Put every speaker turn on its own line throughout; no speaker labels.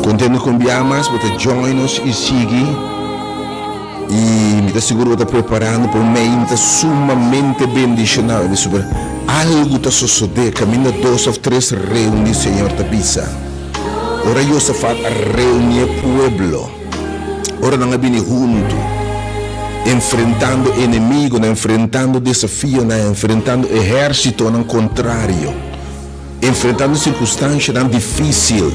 Contento cu un biaha mas bo ta join nos y sigui y mi ta sigur bo ta preparando pa un meinta sumamente bendiciona. Mi super algo ta sosode caminda dos of tres reuni Señor ta bisa. Ora Josafat a reuni e pueblo, ora nan a bini huntu, enfrentando enemigonan, enfrentando desafionan, enfrentando ehercitonan contrario, Enfrentando sirkunstanshanan difísil,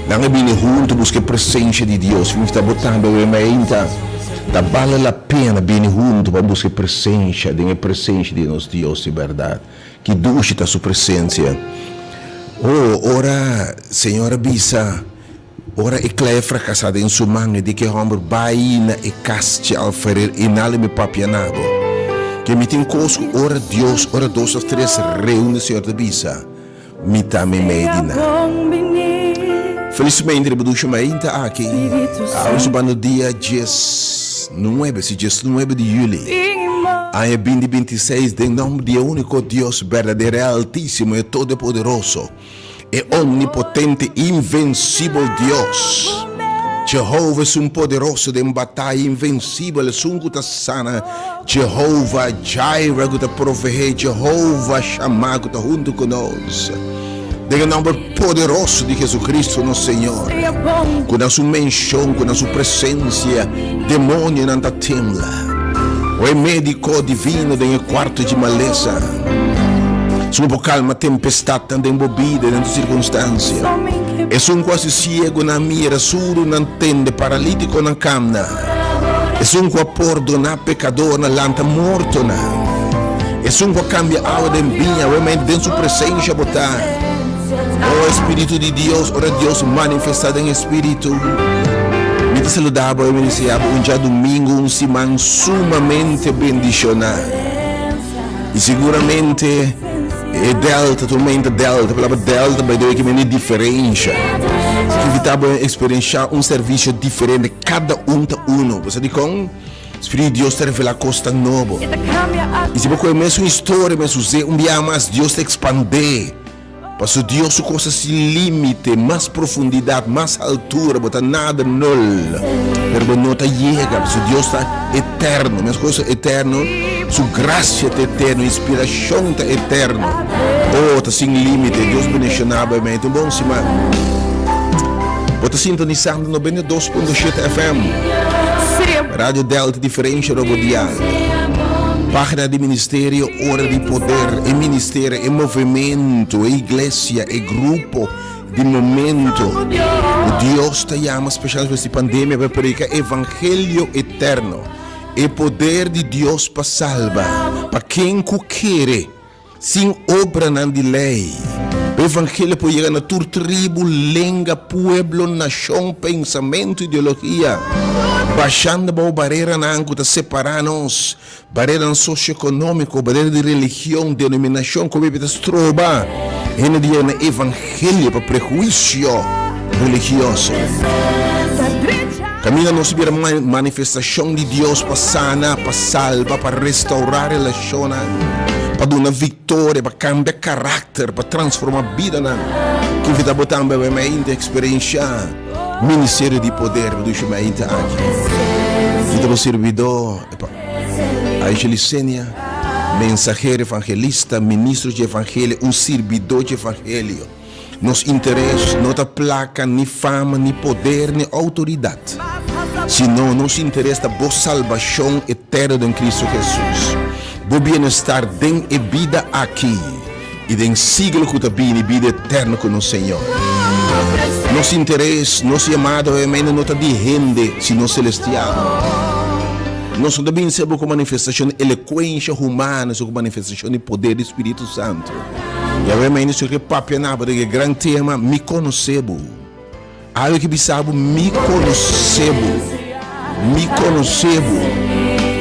nan a bini huntu buska e presensia di Dios. Mi ta bo tambe awe mainta. Ta bale la pena bini huntu pa buska e presensia den e presensia di nos Dios di bèrdat. Ki dushi ta su presensia! Oh, ora Señor a bisa. Ora e klei a frakasá den su man, e di ku e hòmber, Bai na e kas dje alferer i nale mi papia na bo. Ke mi tin kos ku ora Dios, ora dos òf tres reuni, Señor ta bisa, Mi ta meimei di nan. Felismente riba dushi mainta aki, awe su banda dia diesnuebe, si diesnuebe di yüli, aña binti bintiseis, den nòmber di e úniko Dios berdadero, e Altísimo, e Todopoderoso, E omnipotente, invencibel Dios. Jehova esun poderoso den bataya, invencibel, esun cu ta sana. Jehova Jireh cu ta proveé, Jehova Shammah cu ta hunto cu nos. Den e nomber poderoso di Jesucristo nos Señor, cu na su mencion, cu na su presencia, demonionan ta tembla. O e medico divino den e cuarto dje malesa. Esun ku por kalma tempestatnan den bo bida i den tur sirkunstansia. Esun ku hasi siegunan mira, surdunan tende, paralitikonan kamna. Esun ku a pordoná pekadornan, lanta mortonan. Esun ku a kambia awa den biña, awe den su presensia bo ta. O Espíritu di Dios, ora Dios manifestá den Espíritu. Mi ta saludá bo i mi deseá bo un djadumingu, un siman sumamente bendishoná. I siguramente e delta, tur menta delta, palabra delta by the way ke mende diferensha. Ta invitá bo eksperenshá un servisio diferente, kada un ta uno. Bo sa dikon? Spiritu di Dios ta revelá kosnan nobo. I si bo kohe mesun historia, mesun zé, un biaha mas Dios ta ekspandé. Paso Dios su cosa sin limite, mas profundidad, mas altura, bo ta nada nul, pero bo no ta yega, paso Dios ta eterno, mes cosa eterno, su gracia ta eterno, inspiracion ta eterno, oh, ta sin limite, Dios bendiciona bo, amen, un bon siman. Bo ta sintonisando 92.7 FM, Radio Delta Diferencia Robo Dial, pagina di Ministerio Ora di Poder, e ministerio, e movementu, e iglesia, e grupo di momento ku Dios ta yama spesialmente despues di pandemia pa prediká evangelio eterno, e poder di Dios pa salba, pa ken ku kere, sin obranan di lei. Pa evangelio por yega na tur tribu, lenga, pueblo, nashon, pensamentu, ideologia, bashando bou bareranan ku ta separá nos. Bareranan sosioekonómiko, barera di religion, denominashon ku hopi ta stroba hende di yega na evangelio pa prehuisio religioso. Kaminda nos bira manifestashon di Dios pa sana, pa salba, pa restourá relashonnan, pa duna viktoria, pa kambia karakter, pa transformá bidanan. Ki invitá bo tambe pa bai ainda eksperenshá Ministerio di Poder pa dushi mainta aki. Mi ta bo sirbidó. Aisha Licenia, mensahero evangelista, ministro dje evangelio, un sirbidó dje evangelio. Nos interes no ta plaka, ni fama, ni poder, ni outoridat, sino nos interes ta bo salbashon eterno den Cristo Jesus, bo bienestar den e bida aki i den siglo ku ta bini, bida eterno ku nos Señor. Nos interes, nos yamada obviamente no ta di hende, sino celestial. Nos no ta bini ser bo ku manifestashon di elokuensha humano, sino ku manifestashon di poder di Spiritu Santu. I obviamente nos ke papia na bo den e gran tema, Mi konosé bo. Awe ki bisa bo mi konosé bo, mi konosé bo.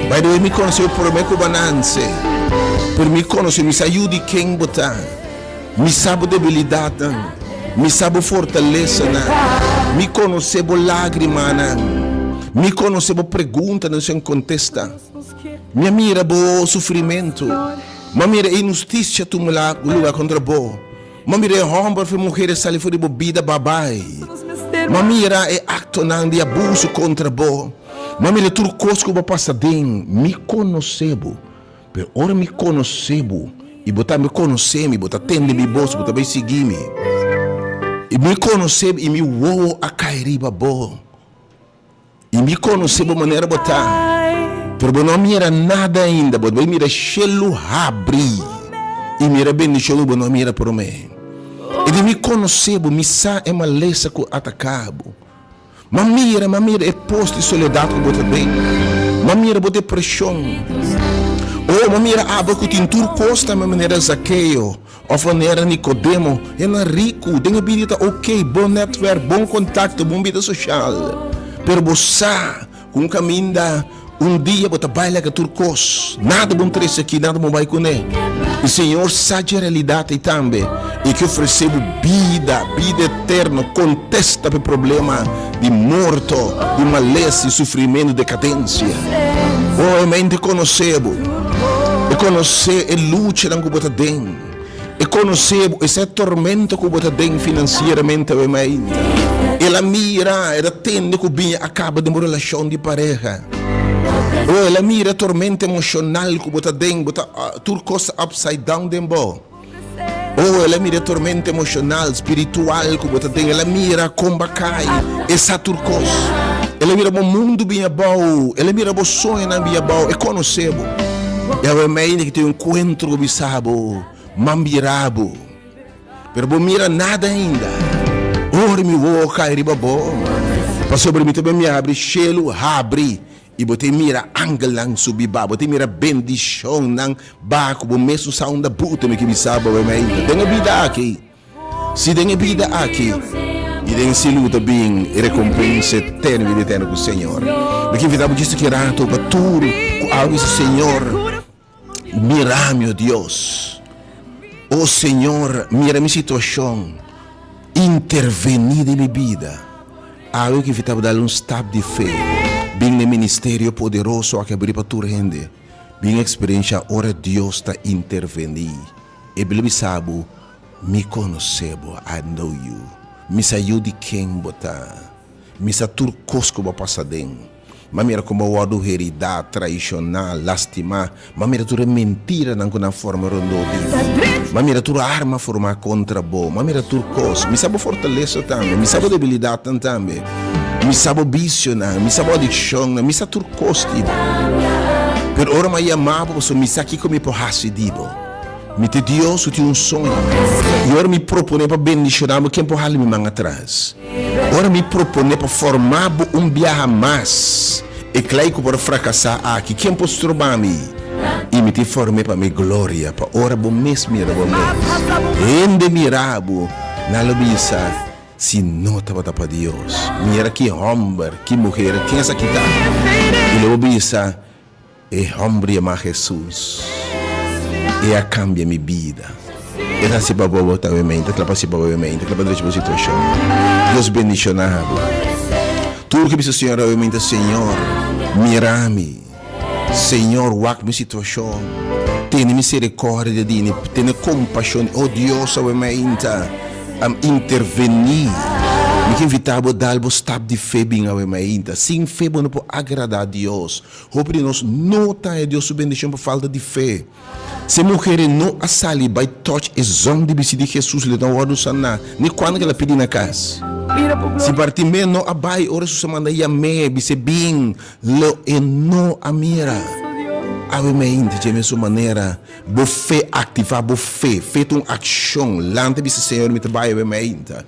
By the way, mi konosé bo promé ku bo a nanse. Pero mi konosé, mi sa yu di ken bo ta. Mi sa bo debilidatnan, mi sa bo fortalesanan. Mi konosé bo lágrimanan, mi konosé bo preguntanan sin kontesta. Mi a mira bo sufrimentu, mi a mira e inhustisia tuma lugar kontra bo. Bo mira e homber of e muher e sali for di bo bida babai. M'a mira e aktonan di abuso kontra bo. M'a mira tur kos ku bo a pasa den. Mi konosé bo. Pero ora mi konosé bo i bo tambe konosé mi, bo ta tende mi bos, bo ta bai sigui mi. I mi konosé bo i mi wowo a kai riba bo. I mi konosé bo manera bo ta, pero bo no a mira nada ainda. Bo ta bai mira shelu habri i mira bendishon ku bo no a mira promé. I di mi konosé bo, mi sa e malesa ku ataká bo. M'a mira, m'a mira e pos di soledat ku bo ta den. M'a mira bo depreshon. Oh, m'a mira abo ku tin tur kos tambe manera Zakeo òf manera Nikodemo, hendenan riku, den e bida ta oke, bon nètwèrk, bon kontakto, bon bida soshal. Pero bo sa ku un kaminda. Un dia bo ta bai laga tur kos, nada bon trese aki, nada bon bai kuné. I Señor sa dje realidat ei tambe i ke ofresé bo bida, bida eterno, kontesta pa e problema di morto, di malesa, di sufrimentu, dekadensia. Oh, e mente konosé bo. E konosé e luchanan ku bo ta den. E konosé bo, e sa e tormento ku bo ta den finansieramente awe mainta. El a mira, el a tende ku biña a kaba den bo relashon di pareha. O el a mira e tormento emoshonal ku bo ta den, bo ta tur kos ta upside down den bo. O el a mira e tormento emoshonal, spiritual ku bo ta den, el a mira kon bo a kai, e sa tur kos. El a mira bo mundu biña abou, el a mira bo soñonan biña abou, e konosé bo. I awe mainta ki tin un enkuentro ku bisa bo, M'a mira bo, pero bo mira nada ainda. Ora mi wowo kai riba bo, pasobra mi ta bin mi habri shelu habri, i bo tin mira angelnan subi ba, bo tin mira bendishonnan ba ku bo mes no sa unda buta. Mi ke bisa bo awe mainta, den e bida aki. Si den e bida aki i den si lu ta bin e rekompensa eterno, bida eterno ku Señor. Mi ke invitá bo djis aki rato pa tur ku a bisa, Señor, mira mi, o Dios. O Señor, mira mi situashon, intervení den mi bida. Awe mi ke invitá bo dal un stap di fe, bin na e ministerio poderoso aki abrí pa tur hende. Bin eksperensha ora Dios ta intervení. E Biblia bisa bo, Mi konosé bo, I know you. Mi sa yu di ken bo ta. Mi sa tur kos ku bo a pasa den. M'a mira kon bo a wòrdu heridá, traishoná, lastimá. M'a mira tur e mentiranan ku nan forma rondó di bo. M'a mira tur arma formá kontra bo. M'a mira tur kos. Mi sa bo fortalesa tambe. Mi sa bo debilidatnan tambe. Mi sa bo bisionan. Mi sa bo adikshonnan. Mi sa tur kos di bo. Pero ora m'a yama bo, pasobra mi sa kiko mi por hasi di bo. Mi ta Dios ku tin un soño, i ora mi proponé pa bendishoná bo, ken por hala mi man atras? Ora mi proponé pa formá bo un biaha mas, e klei ku por a frakasá aki, ken por stroba mi? I mi tin form'é pa mi gloria, pa ora bo mes mira bo mes, hende mira bo, nan lo bisa, Si no tabata pa Dios, mira ki hòmber, ki muher, ken esaki ta? I lo bo bisa, E homber yamá Hesus, e a kambia mi bida. E ta hasi pa bo bo tambe mente, e ta hasi pa bo mente, e ta drecha bo situashon. Dios bendishoná bo. Tur ke bisa Señor awe mente, Señor, mira mi. Señor, wak mi situashon. Tene misericordia di mi, tene kompashon. O Dios, awe mente, intervení. Mi ke invitá bo dal bo stap di fe bin awe mente. Sin fe bo no por agradá Dios. Hopi di nos no ta haña Dios su bendishon pa falta di fe. Si e muher no a sali bai touch e zon di bisti di Jesus lo no wòrdu saná, ni kuando ku el a pidi na kas. Si Bartimeo no a bai ora Jesus a manda yam'é, bis'é bin, lo e no a mira. Awe mainta dje mesun manera, bo fe aktivá bo fe. Fe ta un akshon. Lanta bisa, Señor, mi ta bai awe mainta.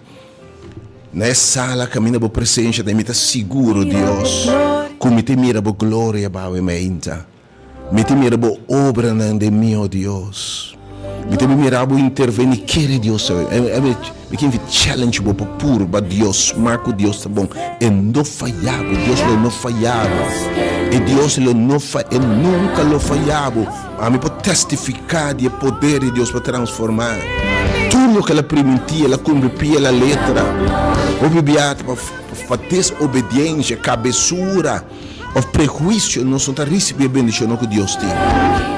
Na e sala kaminda bo presensia ta i mi ta sigur, o Dios, ku mi ta mira bo gloria bawe mainta. Mi ta mira bo obranan den mi, o Dios. Mi ta mira bo interveni. Kere Dios ta Mi ke challenge bo pa purba Dios, smak ku Dios ta bon. E no faya bo. Dios lo no faya bo. E Dios lo no fa, e nunka lo faya bo. Ami por testifiká di e poder di Dios pa transformá tur loke el a primintí, el a kumpli pia la letra. Hopi bia ta pa desobediensia, kabesura òf prehuisio nos no ta risibí e bendishonnan ku Dios tin.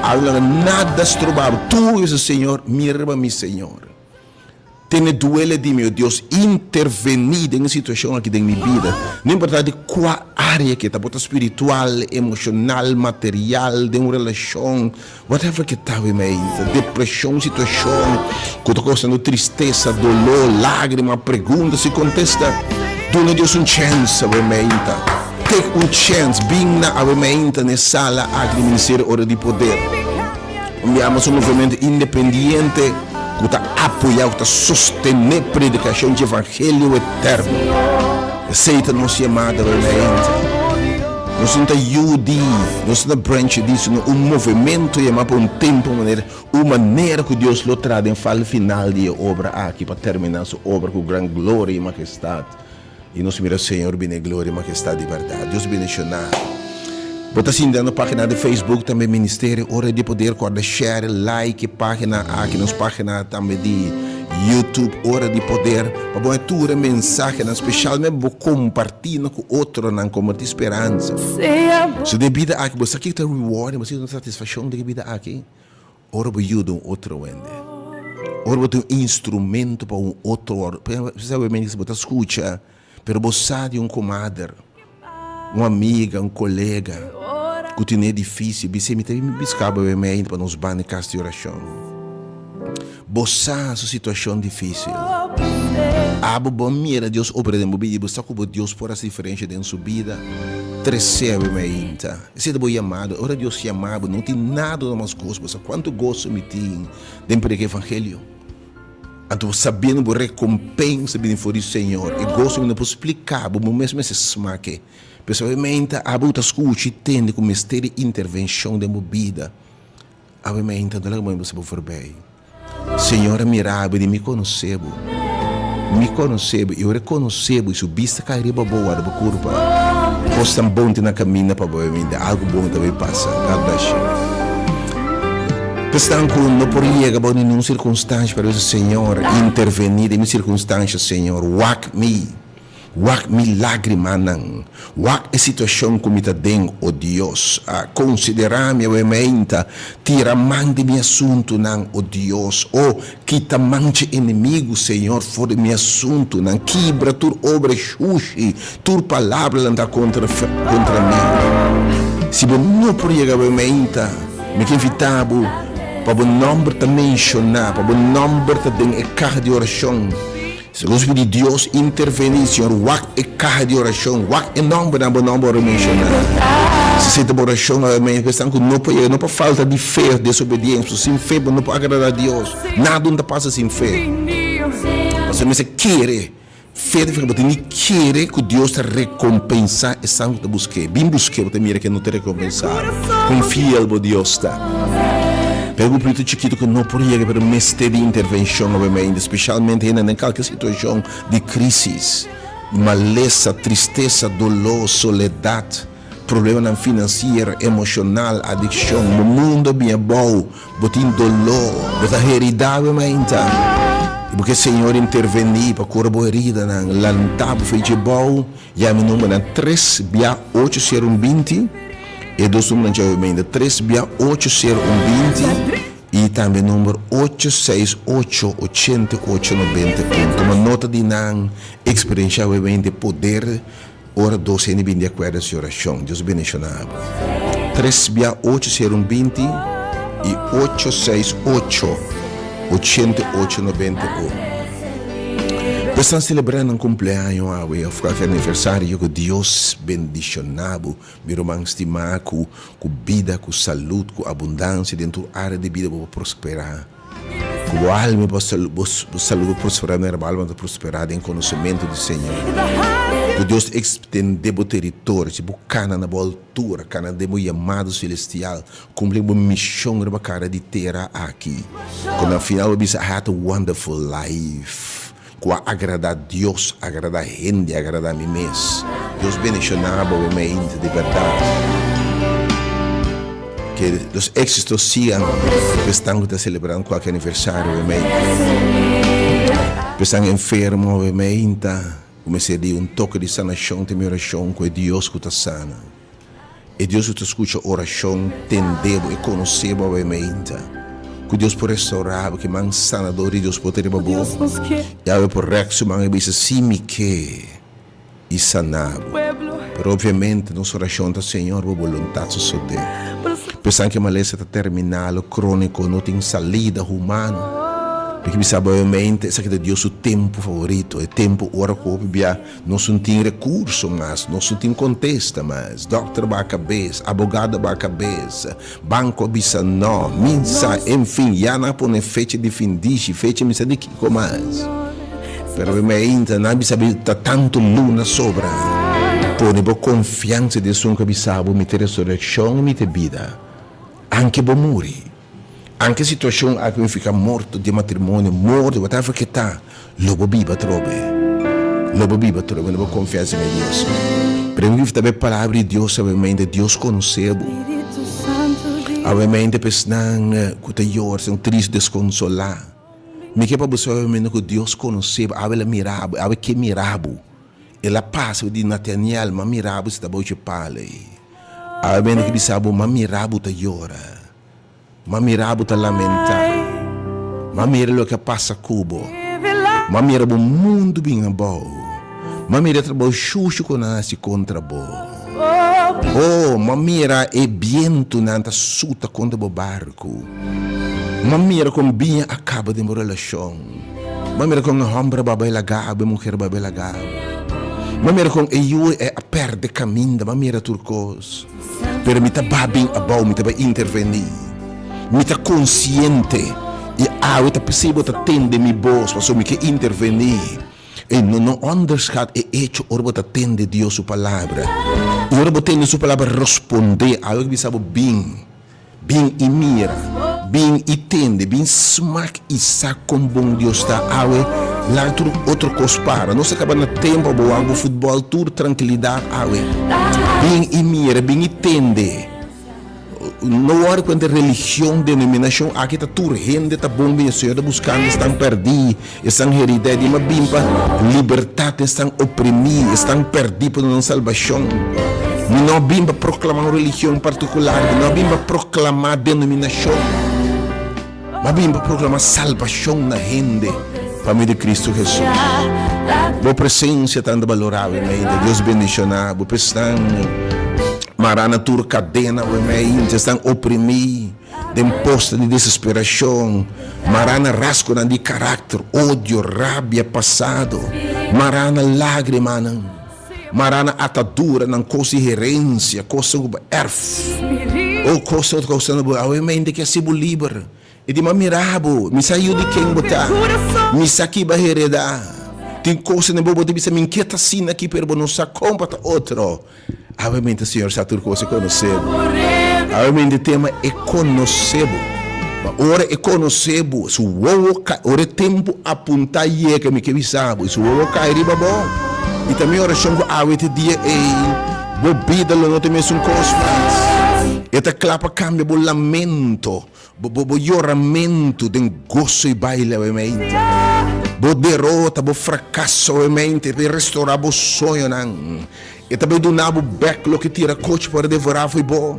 Awe laga nada stroba bo. Tur bisa, Señor, mira riba mi, Señor. Tene duele di mi, o Dios, intervení den e situashon aki den mi bida, no importá di kua área ke ta, por ta spiritual, emoshonal, material, den un relashon, whatever ke ta, mi ta depreshon, situashon ku ta kousando tristesa, doló, lágrima, pregunta sin kontesta, duna Dios un chèns awe meinta, take un chèns, bin na awe meinta na e sala aki di Ministerio Ora di Poder. Enviamos un movimento independiente ku ta apoyá, ku ta sostené predikashon dje evangelio eterno. Esei ta nos yamada realmente. Nos no ta yu di, nos no ta branch di, sino un movimento yamá pa un tempu, manera, un manera ku Dios lo traha den fal final di e obra aki pa terminá su obra ku gran gloria i mahestat. I nos mira Señor bini e gloria i mahestad di berdad. Dios bendiciona bo. Ta sinti na nos pagina di Facebook tambe Ministerio Ora di Poder corda share like e pagina aki nos pagina tambe di YouTube Ora di Poder pa bo haña tur e mensahenan specialmente bo comparti nan cu otronan comparti speransa. So den bida aki bo sa kico ta rewarding bo sa kico ta satisfaccion den e bida aki? Ora bo yuda un otro hende, ora bo ta un instrumento pa un otro, bo ta scucha, pero bo sa di un comader, un amiga, un colega cu tene dificil, bis'e mi ta bin busca bo awe mei pa nos ban e cas di oracion. Bo sa su situacion dificil. Abo bo mira Dios obra den bo bida y bo sa cu bo Dios por haci diferencia den su bida, trece awe mei. Esei ta bo yamado. Ora Dios yama bo, no tin nada mas goso. Bo sa kuantu goso mi tin den prediká evangelio. Anto bo sabiendo bo rekompensa bini for di Señor. E goso mi no por splika bo, bo mes mester smak'e. Pesawamente abo ta skucha i tende ku mester di intervenshon den bo bida. Awe mainta no laga bo bisa bo forbij. Señor a mira bo i di, Mi konosé bo. Mi konosé bo. I ora e konosé bo i su bista kai riba bo, warda bo kurpa. Kosnan bon tin na kaminda pa bo awe mainta. Algu bon ta bai pasa. God bless you. Esnan ku no por yega bou ningun sirkunstansha, pero bisa, Señor, intervení den mi sirkunstansha, Señor. Wak mi. Wak mi lágrimanan, wak e situashon ku mi ta den, o Dios. A konsiderá mi awe meinta, tira man di mi asuntunan, o Dios. O, kita man dje enemigu, Señor, for di mi asuntunan. Kibra tur obra shushi, tur palabra lantá kontra kontra mi. Si bo no por yega awe meinta, mi ke invitá bo pa bo nòmber ta menshoná, pa bo nòmber ta den e kaha di orashon. Si nos pidi Dios intervení, Señor wak e kaha di orashon, wak e nòmbernan bo nòmber ora menshoná. Si esei ta bo orashon awe mes, esnan ku no por yega, no pa falta di fe òf desobediensia, pasobra sin fe bo no por agradá Dios. Nada no ta pasa sin fe. Pasobra mester kere. Fe ta bo tin di kere ku Dios ta rekompensá esnan ku ta busk'é. Bin busk'é, bo ta mira ku e no ta rekompensá bo. Kon fiel bo Dios ta. Pero un grupo chikitu ku no por yega pero mester di intervenshon obviamente, spesialmente hende den kalke situashon di krisis, malesa, tristesa, doló, soledat, problemanan finansiero, emoshonal, adikshon, bo mundu a bin abou, bo tin doló, bo ta heridá obviamente. I bo ke Señor intervení pa kura bo heridanan, lanta bo for dje bou. Yama e numbernan tres bia ocho sero un binti, e dos numbernan djawe menda tres bia ocho sero un binti i tambe number ocho seis ocho ochenta i ocho nobenta i un. Tuma nota di nan eksperenshia awe poder ora dos hende bin di akuerdo hasi orashon. Dios bendishona bo. Tres bia ocho sero un binti i ocho seis ocho ochenta i ocho nobenta i un. Bo esnan selebrá nan kumpleaño awe òf kualke aniversario ku Dios bendishoná bo, mi ruman stimá, ku ku bida, ku salud, ku abundansia den tur área di bida bo por prosperá. Ku bo alma bo bo salud por prosperá manera bo alma ta prosperá den konosementu di Señor. Ku Dios ekstendé bo teritorio, si bo kana na bo altura, kana den bo yamado selestial, Kumpli bo mishon riba kara di tera aki, ku na final bo bisa, I had a wonderful life, ku a agradá Dios, agradá hende, agradá mi mes. Dios bendishoná bo obviamente, di bèrdat. Ke los éksitos sigan pa esnan ku ta selebrando kualke aniversario obviamente. Pa esnan enfermo obviamente, ku mester di un toke di sanashon, ta mi orashon ku e Dios ku ta sana. E Dios ku ta skucha orashon tende bo, e konosé bo awe meinta. Ku Dios por restaurá bo, ku e man sanador di Dios por ta riba bo. Yahweh por rèk su man i bisa, Sí, mi ke, i saná bo. Pero obviamente nos orashon ta, Señor, bo boluntat sosodé. Pensan ku e malesa ta terminal o króniko, no tin salida humano. Mi ke bisa bo, obviamente, esaki ta Dios su tempu favorito, e tempu ora ku hopi bia Nos no tin rekurso mas, nos no tin kontesta mas. Dòkter ba kabes, abogado ba kabes, banko a bisa nò, mi sa, enfin, ya nan a pone fecha di findishi, fecha mi sa di kiko mas. Pero mi mainta nan a bisa mi ta tantu luna sobra. Pone bo konfiansa den esun ku a bisa bo, mi ta resurekshon i mi ta bida, anke bo muri. Anke situashon aki mi fika morto di matrimonio, morto, whatever ke ta, lo bo biba atrobe. Lo bo biba atrobe, lo bo konfia den e Dios. Pero mi ta be palabra di Dios awe mente, Dios konosé bo. Awe mente pa esnan ku ta yora, esnan trist, deskonsolá. Mi ke pa bo sabe awe mente ku Dios konosé bo, awe el a mira bo, awe ke mira bo. El a pasa di Nataniel, m'a mira bo si ta bou dje palo ei. Awe mente ke bisa bo, m'a mira bo ta yora. M'a mira bo ta lamentá. M'a mira loke a pasa ku bo. M'a mira bo mundu bin abou. M'a mira e trabou shushu ku nan a hasi kontra bo. Oh, m'a mira e bientunan ta suta kontra bo barku. M'a mira kon biña a kaba den bo relashon. M'a mira kon e hòmber a bai laga bo, e muher a bai laga bo. M'a mira kon e yu a pèrdè kaminda. M'a mira tur kos. Pero mi ta ba bin abou, mi ta bai intervení. Mi ta konsiente i awe ta p'esei bo ta tende mi bos, pasobra mi ke intervení. Ey, no no onderschat e echo ora bo ta tende Dios su palabra. I ora bo tende su palabra rospondé, awe ke bisa bo bin. Bin i mira, bin i tende, bin smak i sa kon bon Dios ta. Awe, laga tur otro kos para. Nos a kaba na tempu bo wak bo futbòl tur trankilidat awe. Bin i mira, bin i tende. No wòri kuenta religion, denominashon, aki ta tur hende ta bon bin. E Señor ta buskando esnan pèrdí. Esnan heridá di ma bin pa libertat, esnan oprimí, esnan pèrdí pa duna nan salbashon. Mi no a bin pa proklamá un religion partikular, mi no a bin pa proklamá denominashon, mi a bin pa proklamá salbashon na hende pa medio di Kristu Hesus. Bo presensia ta anda balorá awe meida. Dios bendishoná bo pa esnan mará na tur kadena awe meida, esnan oprimí. Den posta di desesperacion, mará na rasgonan di karakter, odio, rabia, pasado, mará na lágrimanan, mará na ataduranan, kos di herensia, kosnan ku bo erf, o kosnan ku ta kousa bo awe mente ke hasi bo liber. E di, M'a mira bo, mi sa yu di ken bo ta, mi sa ki bo a heredá. Tin kosnan den bo, bo ta bisa, Mi n'ke ta asina aki, pero bo no sa kon pa ta otro. Awe mente Señor sa tur cos e conoce bo. Awe mente tema e conoce bo. Ma ora e conoce bo, su wowo cay, ora e tempo apunta yega mi ke bisa bo, y su wowo cay riba bo. Y ta mi oracion cu awe te dia ey, bo bida lo no ta mesun cos mas. E ta cla pa cambia bo lamento, bo bo yoramento den goso y baile awe mente. Bo derota, bo fracaso awe mente, e ta restaura bo soñonan. E ta bai duna bo bek loke tira kochi por a devorá fo'i bo.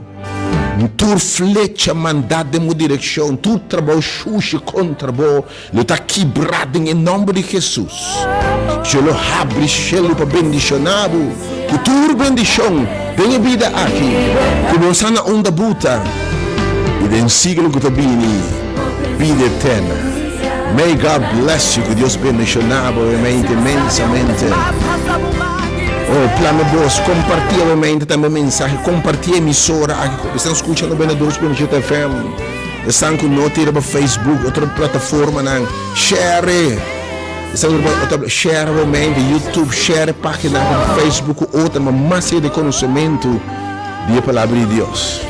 Tur flecha mandá den bo direkshon, tur trabou shushi kontra bo, lo ta kibrá den e nòmber di Hesus. Djo lo habri shelu pa bendishoná bo ku tur bendishon den e bida aki, ku bo sa na unda bo ta, i den siglo ku ta bini, bida eterna. May God bless you, ku Dios bendishoná bo obviamente inmensamente. Oh, plama bos, kompartí obviamente tambe mensahe, kompartí emisora aki ku esnan skucha 92.7 FM, esnan ku no tin riba Facebook, otro plataformanan, share, esnan riba otro, share obviamente, YouTube, share página ku Facebook ku otro, ma mas hende konosementu di e palabra di Dios.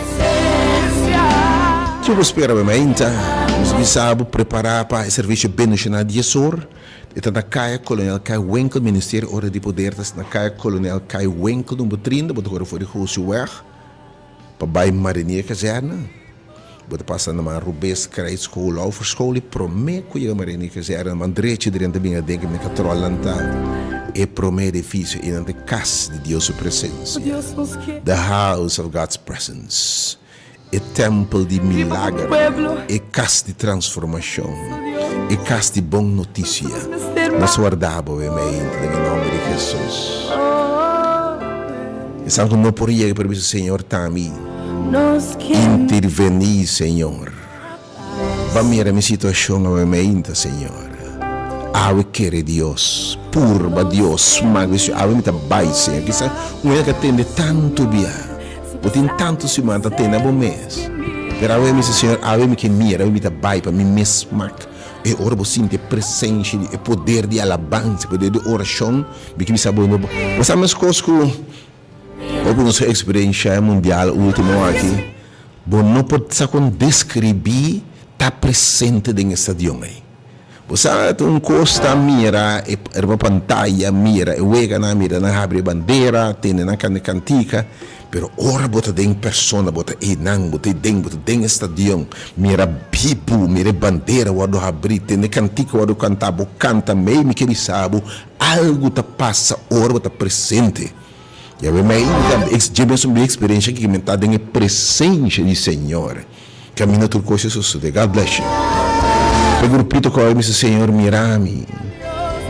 Kiko bo spera bo mainta? Nos bisa bo prepara pa e servisio bendicional dies or. E ta na Kaya Kolonel Kai Winkel, Ministerio Ora di Poder ta na Kaya Kolonel Kai Winkel number trinta. Bo ta kore for di Gosieweg pa bai Marinier Kazerne. Bo ta pasa na man rubes Krijtsschool, Lauferschool i prome ku yega Marinier Kazerne na man drechi drenta bin aden ku mi katròlnan ta e prome edifisio i nan ta e kas di Dios su presensia, the house of God's presence. E tèmpel di milager, e kas di transformashon, e kas di bon notisia. Nos warda bo e meinta den e nòmber di Hesus. Esnan ku no por yega por bisa, Señor, ta mi. Intervení, Señor. Ba mira mi situashon awe meinta, Señor. Awe kere Dios, purba Dios, smak di Señor. Awe mi ta bai, Señor. Kisa un hende ka tende tantu bia. Bo tin tantu siman ta tende abo mes. Pero awe mi si, Señor, awe mi ke mira, awe mi ta bai pa mi mes smak. E ora bo sinti e presensia di e poder di alabansa, e poder di orashon, mi ke bisa bo no. Bo sa meskos ku Hopi nos a eksperenshá e mundial último aki, bo no por sa kon deskribí ta presente den e stadion ei. Bo sa ta un kos ta mira e riba pantaya, mira e weganan, mira nan habri e bandera, tende nan kanta e kantika, pero ora bo ta den persona, bo ta einan, bo ta den, bo ta den e stadion, mira bibu, mira e bandera wòrdu habrí, tende e kantika wòrdu kantá, bo kanta mei, mi ke bisa bo, Algu ta pasa ora bo ta presente. Yahweh mi ainda dje mes un bin experiencia ki mi ta den e presencia di Señor. Caminda tur cos a sosode. God bless you. E grupito cu awe mi sa Señor mira mi.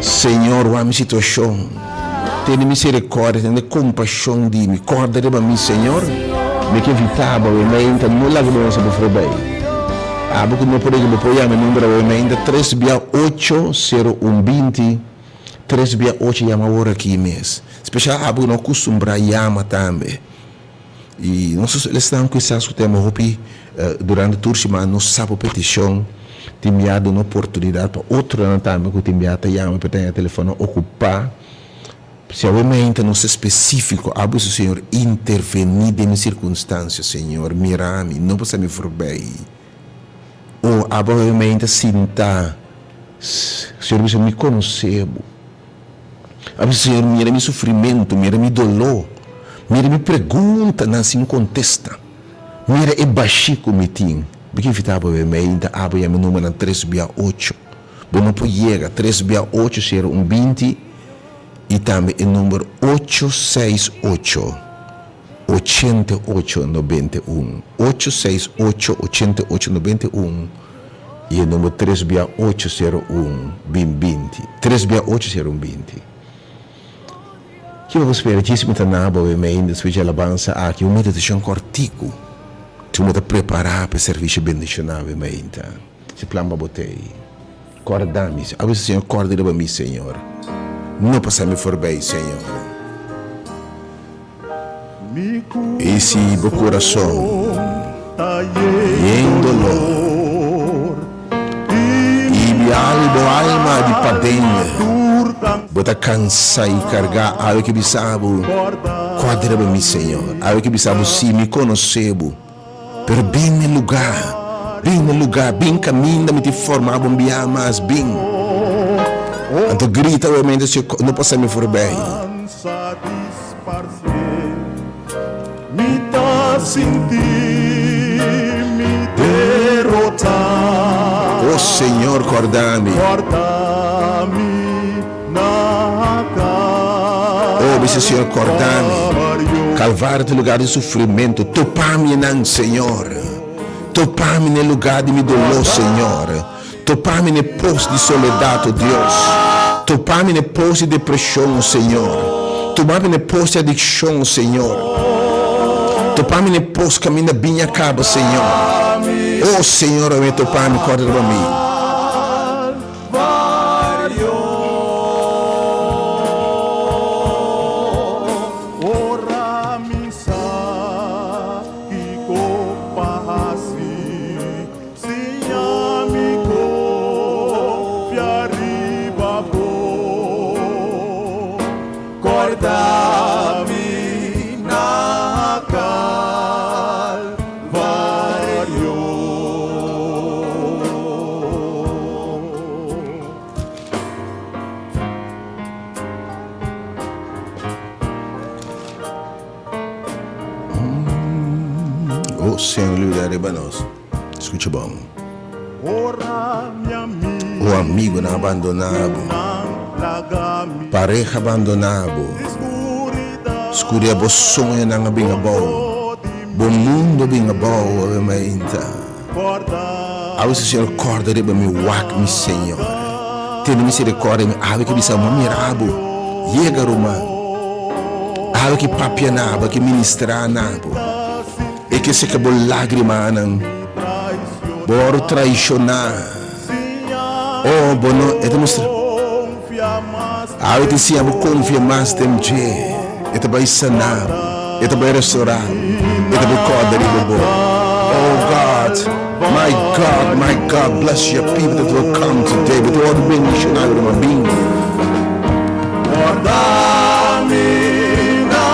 Señor wak mi situacion. Tene misericordia, tene compasion di mi. Corda riba mi Señor. Mi ke invita bo awe mi ainda no laga bo mesa bo forbij. Abo cu no por yega bo por yama e number awe mi ainda tres bia ocho sero un binti. Tres bia ocho yama awor aki mes. Special abo ku no kustumbrá yama tambe. I nos esnan kisas ku ta yama hopi durante tur siman no sa bo petishon. Tin bia duna oportunidat pa otronan tambe ku tin bia ta yama pero ta haña telefono okupá. Si awe mainta nos ta spesífiko, abo bisa Señor intervení den mi sirkunstansia, Señor mira mi, no pasa mi forbei. O abo awe mainta sinta. Señor bisa, Mi konosé bo. A bisa, Señor, mira mi sufrimentu, mira mi doló, mira mi preguntanan sin kontesta, mira e bashí ku mi tin. Mi ke invitá bo awe mainta, abo yama e numbernan tres bia ocho. Bo no por yega, tres bia ocho sero un binti i tambe e number ocho seis ocho. 88 91, ocho seis ocho ochenta i ocho nobenta i un, i e number tres bia ocho sero un bin binti, tres bia ocho sero un binti. Kiko bo spera djis mi ta na bo e mei despues dje alabansa aki, un meditashon kòrtiku, ku bo ta prepará pa e servisio bendishoná bo e meinta. Si plan pa bo t'ei. Kòrda mi, a bisa Señor, kòrda riba mi, Señor. No pasa mi forbei, Señor. I si bo kurason yen dolor i bo alma di paden bo ta kansa i kargá, awe ke bisa bo, Kòrda riba mi, Señor. Awe ke bisa bo, Si mi konosé bo. Pero bin na lugá, bin na lugá, bin kaminda mi tin forma bo un biaha mas, bin. Anto grita obviamente si no pasa mi forbij. O Señor corda mi. Oh, bisa Señor, corda mi. Calvario ta lugar di sufrimento. Topa mi nan, Señor. Topa mi n'e lugar di mi dolor, Señor. Topa mi n'e pos di soledad, oh Dios. Topa mi n'e pos di depresion, oh Señor. Topa mi n'e pos di adiccion, oh Señor. Topa mi n'e pos caminda biña caba, Señor. Oh Señor, awe topa mi, corda riba mi.
Ora mi sa kiko pa hasi, siña mi kofia riba bo. Kòrda mi na Kalvario.
Oh, Señor, libra riba nos. Escucha bon. O amigo nan abandoná bo. Pareha abandoná bo. Scuria bo soñonan a bin abou. Bo mundo a bin abou awe mainta. Awe si Señor corda riba mi wak mi Señor. Tene misericordia mi awe ki bisa mo mira bo. Yega ruman. Awe ki papia na bo, ki ministra na bo. E ke seka bo lagrimanan. Bo oro traiciona. Oh, bo no, e ta mustra. Awe ta siña bo konfia mas den dje. E ta bai sana bo. E ta bai restorá bo. E ta bai kòrda riba bo. Oh God, my God, my God, bless your people that will come today. Bo ta wòrdu bendishoná ora bo bin.
Corda mi na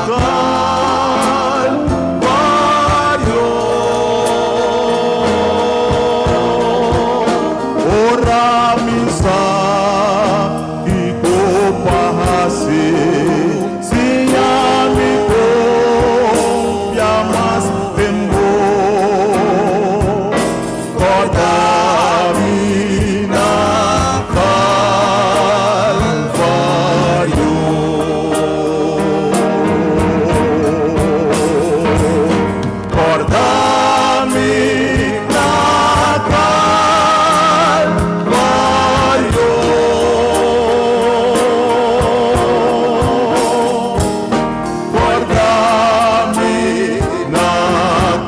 Calvario. Ora mi sa kiko pa hasi, siña mi confia mas den bo. Corda mi na Calvario. Corda mi na Calvario. Corda mi na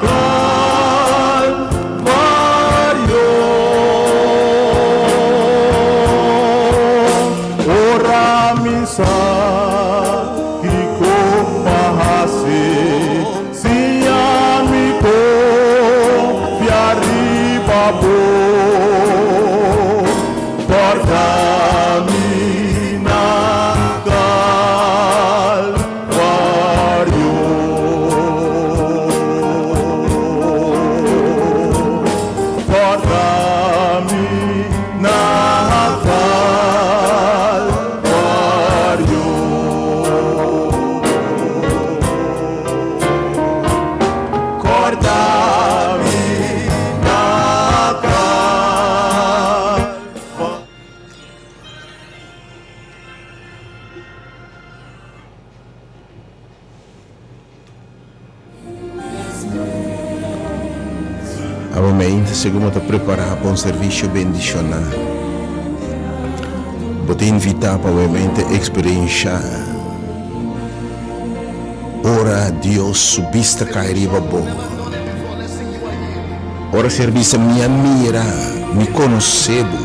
Calvario. Ora mi sa kiko pa hasi, siña mi confia riba bo. Corda mi na Calvario. Corda mi na Calvario. Corda mi na Calvario.
Awe mainta segun bo ta prepará pa un servisio bendishoná, bo ta invitá pa awe mainta eksperenshá ora Dios su bista kai riba bo. Ora ser bisa, Mi a mira, mi konosé bo,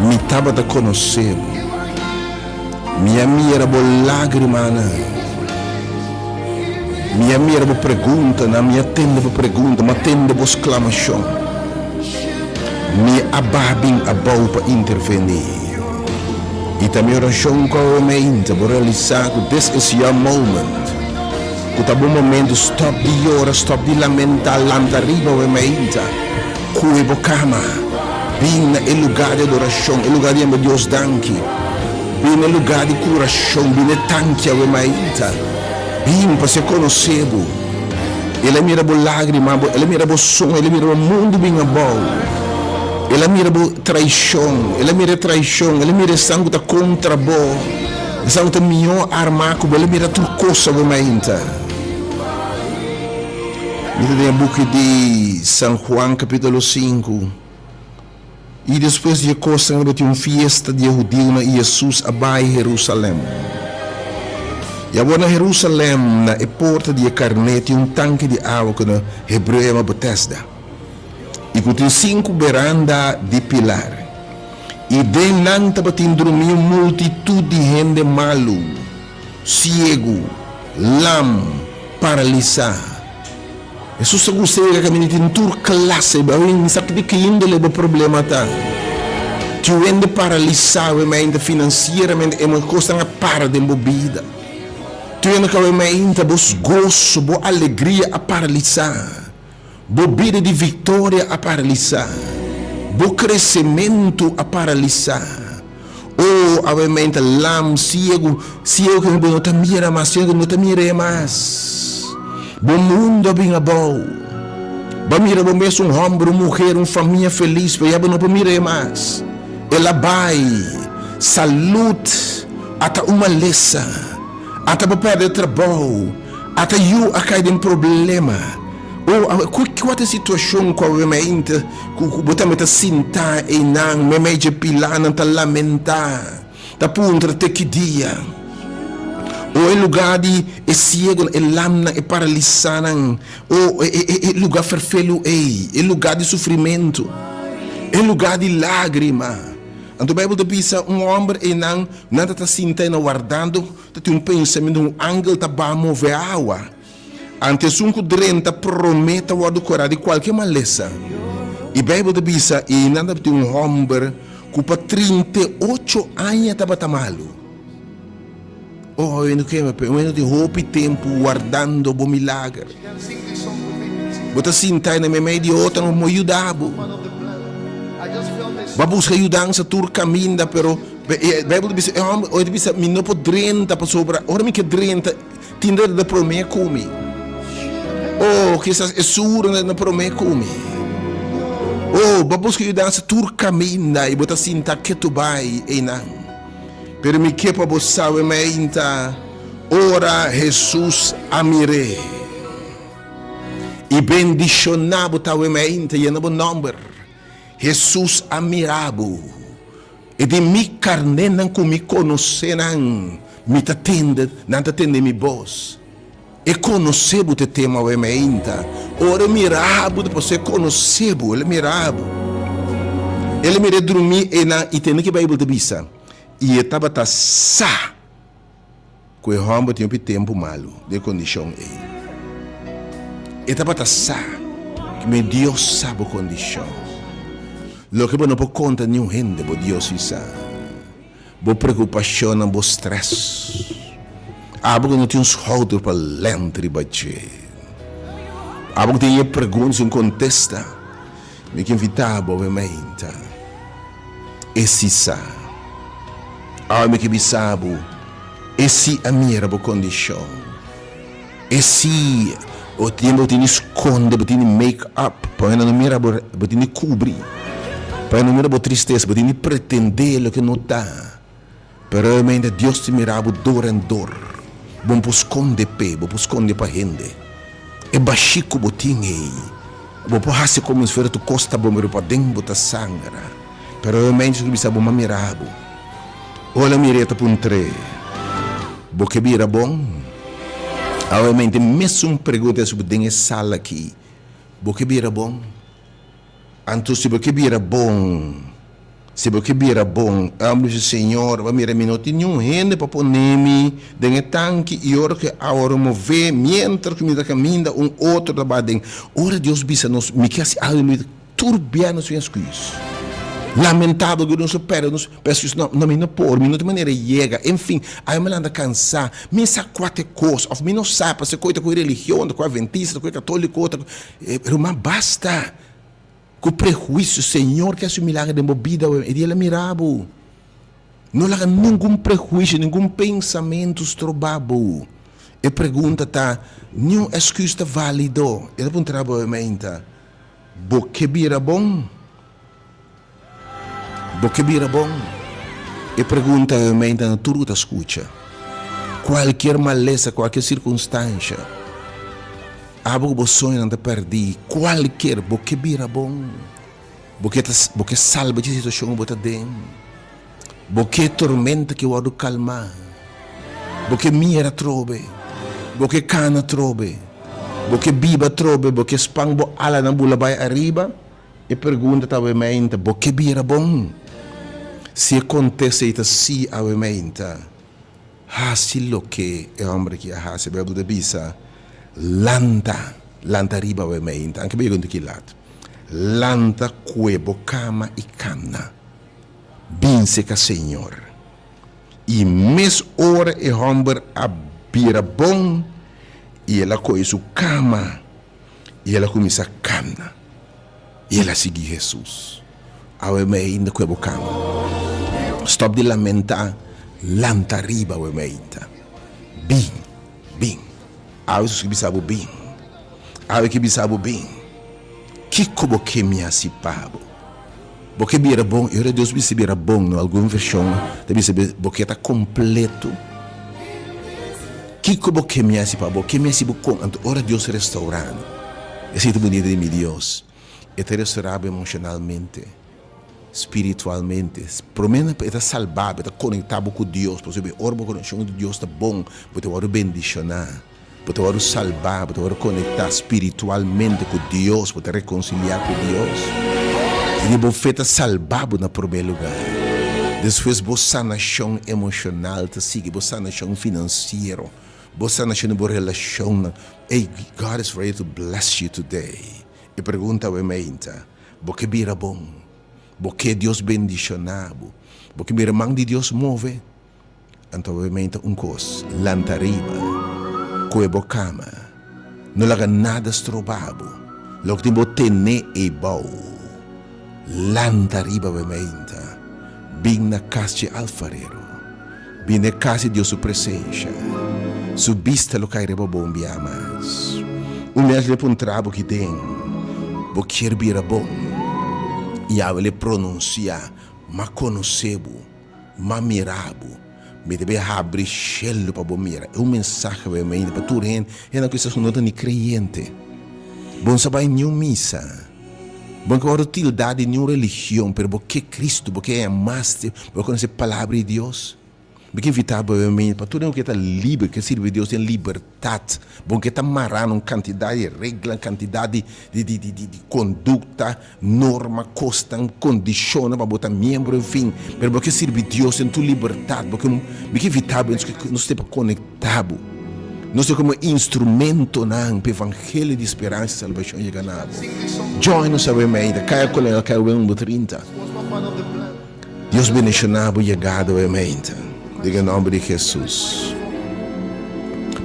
mi tabata konosé bo. Mi a mira bo lágrimanan. Mi a mira bo preguntanan, mi a tende bo pregunta, mi a tende bo sklamashon. Mi a baha bin abou pa intervení. I ta mi orashon ku awe meinta bo realisá ku this is your moment, ku ta bo momento, stòp di yora, stòp di lamentá, lanta riba awe meinta, kue bo kama. Bin na e lugá di adorashon, e lugá di yama Dios danki. Bin na e lugá di kurashon, bin na e tanki awe mainta. Bin pasobra e konosé bo. El a mira bo lágrima, el a mira bo soño, el a mira bo mundu bin abou. El a mira bo traishon, el a mira e traishon, el a mira esnan ku ta kontra bo, esnan ku ta mihó armá ku bo, el a mira tur kos awe mainta. Mi ta den e buki di San Juan capítulo sinku. I despues di e kosnan tabatin un fiesta di e hudiunan i Hesus a bai Herusalèm. I awor na Herusalèm, na e porta di e karné tin un tanki di awa ku na hebreo yama Betesda, i ku tin sinku beranda di pilar. I den nan tabatin drumí un multitut di hende malu, siegu, lam, paralisá. Hesus ta gusta yega kaminda tin tur klase, bo a sa di ki índole bo problema ta. Tin hende paralisá wemeinta finansieramente, e kosnan a para den bo bida. Tin hende ku wemeinta bo goso, bo alegria a paralisá. Bo bida di viktoria a paralisá. Bo kresementu a paralisá. O, awe menta lam, siegu, siegu ku bo no ta mira mas, siegu ku no ta mir'é mas. Bo mundu a bin abou. Bo a mira bo mes un hòmber, un muher, un famia felis, pero ya bo no por mir'é mas. El a bai. Salud a ta un malesa. Ata bo pèrdè trabou. Ata yu a kai den problema. O, kua ta e situashon ku awe mainta ku bo tambe ta sinta einan meimei dje pilanan ta lamentá, ta puntra te ki dia? O e lugá di e siegonan, e lamnan, e paralisánan, o e lugá ferfelu ei, e lugá di sufrimentu, e lugá di lágrima. Anto Beibel ta bisa un hòmber einan, nan ta ta sinta einan wardando, ta tin un pensamentu, un angel ta baha move awa. Anto esun ku drenta promé ta wòrdu kurá di kualke malesa. I Beibel ta bisa, Einan tabatin un hòmber ku pa 38 aña tabata malu. Oh, hende kema p'e, un hende tin hopi tempu wardando bo milager. Bo ta sinta na meimei di otronan pa yuda bo. Bo a buska yudansa tur kaminda, pero Beibel ta bisa, e hòmber oi ta bisa, mi no por drenta pasobra ora mi ke drenta, Tin dor na promé ku mi. Oh, kisas e suru na promé ku mi. Oh, bo a buska yudansa tur kaminda i bo ta sinta ketu bai einan. Pero mi ke pa bo sabe meinta ora Hesus a mir'é i bendishoná bo ta awe meinta yena bo nòmber. Hesus a mira bo. E di mi karnénan ku mi konosé nan, mi ta tende, nan ta tende mi bos. E konosé bo te tema awe meinta. Ora e mira bo, pasobra e konosé bo, el a mira bo. El a mira e drumí einan i tende ke Beibel ta bisa, I e tabata sa. Ku e hòmber tin hopi tempu malu den e kondishon ei. E tabata sa ku mi Dios sa bo kondishon. Loke bo no por konta niun hende, bo Dios si sa. Bo preokupashonnan, bo strès. Abo ku no tin un skouder pa lènt riba dje. Abo ku tin e pregunta sin kontesta. Mi ke invitá bo awe mainta. E si sa. Awe mi ke bisa bo, e si a mira bo kondishon. E si bo tin bo tin di skonde, bo tin di make up pa hende no mira bo, bo tin di kubri pa hende no mira bo tristesa, bo tin di pretende loke no ta. Pero realmente Dios ta mira bo dor en dor. Bo no por skonde p'e, bo por skonde pa hende. E bashí ku bo tin ei, bo por hasi komo si fuera tur kos ta bon, pero paden bo ta sangra. Pero realmente Dios ta bisa bo, M'a mira bo. Ora mir'é ta puntr'é, Bo ke bira bon? Awe mesun pregunta esei den e sala aki, Bo ke bira bon? Anto si bo ke bira bon, si bo ke bira bon, amo dici, Señor, bo mira mi no tin niun hende pa pone mi den e tanki, i ora ku e awa remové, mientras ku mi ta kaminda, un otro ta baha den. Ora Dios bisa nos, mi ke hasi algu, mi tur bia nos tin excuse. Lamentabel ku nos a perde nos excuse, no, no, mi no por, mi no tin manera yega, enfin, awe mi lanta kansa, mi sa kua ta e kos, òf mi no sa, pasobra koe ta koe religion, ta koe adventista, ta koe katoliko, ta koe. Ruman basta ku prehuisio Señor ke hasi un milagro den bo bida e dia el a mira bo no laga ningun prehuisio ningun pensamentu stroba bo e pregunta ta niun excuse ta valido e ta puntra bo meinta bo ke bira bon Bo ke bira bon? E pregunta obviamente na tur ku ta skucha. Kualkier malesa, kualkier sirkunstansha, abo ku bo soñonan ta pèrdí, kualkier, bo ke bira bon? Bo ke ta, bo ke salba dje situashon ku bo ta den? Bo ke tormenta ke wòrdu kalmá? Bo ke mira atrobe? Bo ke kana atrobe? Bo ke biba atrobe? Bo ke span bo alanan bula bai ariba? E pregunta ta awe meinta, Bo ke bira bon? Si e kontesta ei ta sí awe meinta, hasi loke e hòmber aki a hasi. Beibel ta bisa, Lanta, lanta riba awe meinta. Anke bo yega un tiki lat. Lanta kue bo kama i kana. Binse ka Señor. I mes ora e hòmber a bira bon i el a kohe su kama. I el a kuminsá kana, i el a sigui Hesus. Awe meinta ku e bo kama. Stòp di lamentá, lanta riba awe meinta. Bin, bin. Awe Hesus ke bisa bo bin. Awe ke bisa bo bin. Kiko bo ke mi hasi pa bo? Bo ke bira bon? I ora Dios bisa bira bon, no algun vershon ta bisa bo ke ta kompleto. Kiko bo ke mi hasi pa bo? Ke mi hasi bo kon? Anto ora Dios restaurá no, esei ta bunita di mi Dios, e ta restaurá bo emoshonalmente, spiritualmente. Promé e ta salbá bo, e ta konektá bo ku Dios, pasobra ora bo konekshon ku Dios ta bon, bo ta wòrdu bendishoná. Bo ta wòrdu salbá, bo ta wòrdu konektá spiritualmente ku Dios, bo ta rekonsiliá ku Dios. I di bo fe ta salbá bo na promé lugá. Despues bo sanashon emoshonal ta sigui, bo sanashon finansiero, bo sanashon di bo relashonnan. Ey, God is ready to bless you today. E pregunta awe meinta, bo ke bira bon? Bo ke Dios bendishoná bo? Bo ke mira man di Dios move? Anto bo menta un kos, lanta riba, koe bo kama, no laga nada stroba bo, loke tin bo tene ei bou. Lanta riba bo menta, bin na kas dje alfarero, bin na e kas di Dios su presensha, su bista lo kai riba bo un bia mas. Un biaha lo e puntra bo ki den bo kier bira bon, Yahweh lo e pronunsia, M'a konosé bo. M'a mira bo. Mi debe habri shelu pa bo mira. E un mensahe bai mainta pa tur hende, hende kisas ku no ta ni kreyente. Bo no sa bai niun misa, bo no ke wòrdu tildá di niun religion, pero bo ke Kristu, bo ke haña mas, bo ke konosé Palabra di Dios. Mi ke invitá bo bai mainta pa tur hende ku ke ta liber, ke sirbi Dios den libertat. Tat, bo ke ta mará na un kantidat di regla, kantidat di di di di di kondukta, norma, kosnan, kondishonnan pa bo ta miembro, en fin. Pero bo ke sirbi Dios den tur libertat, bo ke mi ke invitá bo nos te pa konektá bo. Nos te komo instrumentonan pa evangelio di speransa i salbashon yega na bo. Join nos awe mei, Kaya Kolonel, Kaya Wing number 30. Dios bendiciona bo yegada awe mainta den e nomber di Jesus.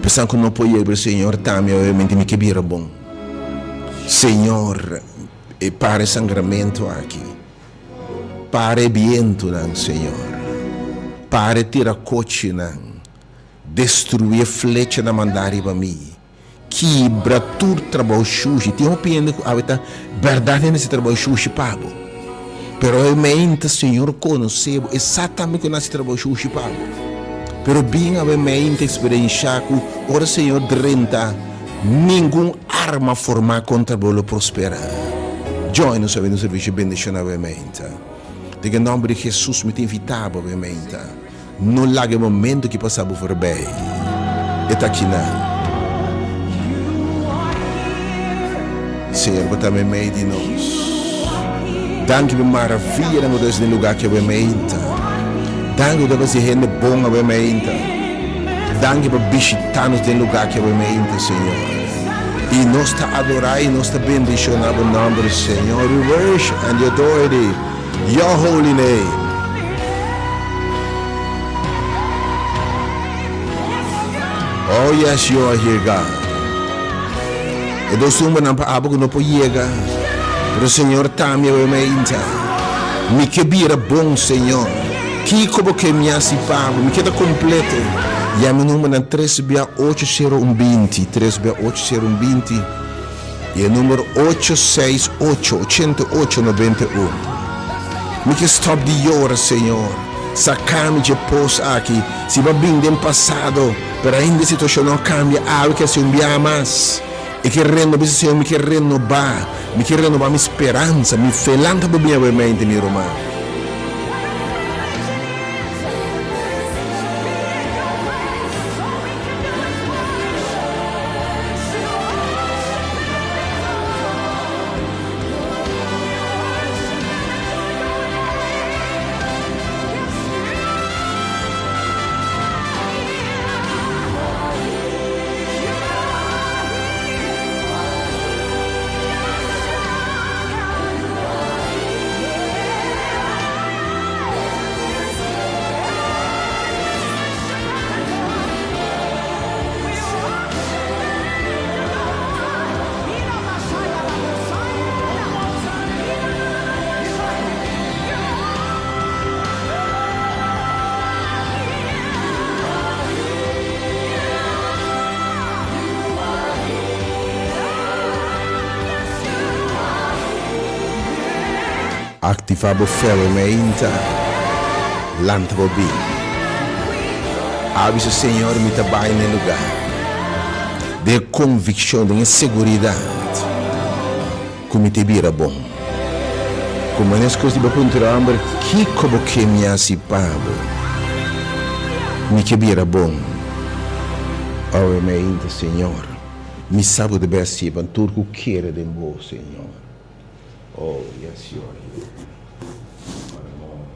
Pesan cu no por yega pero Señor tami awe mainta mi ke bira bon. Señor e para e sangramento aki. Para e bientonan Señor. Para e tiracochinan. Destrui e flechanan manda riba mi. Kibra tur trabou shushi. Tin hopi hende ku awe ta bèrdat hende hasi trabou shushi pa bo. Pero e meinta Señor konosé bo, e sa tambe ku nan hasi trabou shushi pa bo. Pero bin awe meinta eksperenshá ku ora Señor drenta, ningun arma formá kontra bo lo prosperá. Join nos awe den servisio bendishoná awe meinta. Den e nòmber di Hesus mi ta invitá bo awe meinta. No laga e momento ki pasa bo forbij. E ta kinan. Señor, bo ta meimei di nos. Danki pa e maraviyanan ku ta hasi den lugá ki awe meinta. Danki ku ta hasi hende bon awe meinta. Danki pa bishita nos den lugá ki awe meinta, Señor. I nos ta adorá i nos ta bendishoná bo nòmber, Señor. We worship and adore thee. Your holy name. Oh yes, you are here, God. E dos tumbanan pa abo ku no por yega. Pero Señor tambe awe mainta. Mi ke bira bon, Señor. Kiko bo ke mi hasi pa bo? Mi ke ta kompleto. Yama e numbernan tres bia ocho sero un binti, tres bia ocho sero un binti. I e number ocho seis ocho, ochenta i ocho, noventa i un. Mi ke stop di yora, Señor. Saka mi dje pos aki. Si bo a bin den pasado, pero ainda e situashon no a kambia, awe ke hasi un biaha mas. E ke renoba, bisa Señor, mi ke renobá. Mi ke renobá mi speransa, mi fe. Lanta bo bin awe mente, mi ruman. Aktivá bo fe awe meinta, lanta bo bin. A bisa, Señor, mi ta bai na e lugá. Den e konvikshon, den e seguridat ku mi ta bira bon. Ku manes kos di bo puntra hòmber, Kiko bo ke mi hasi pa bo? Mi ke bira bon. Awe meinta, Señor, mi sa bo ta bai hasié pa tur ku kere den bo, Señor. Oh yes you are here What a moment.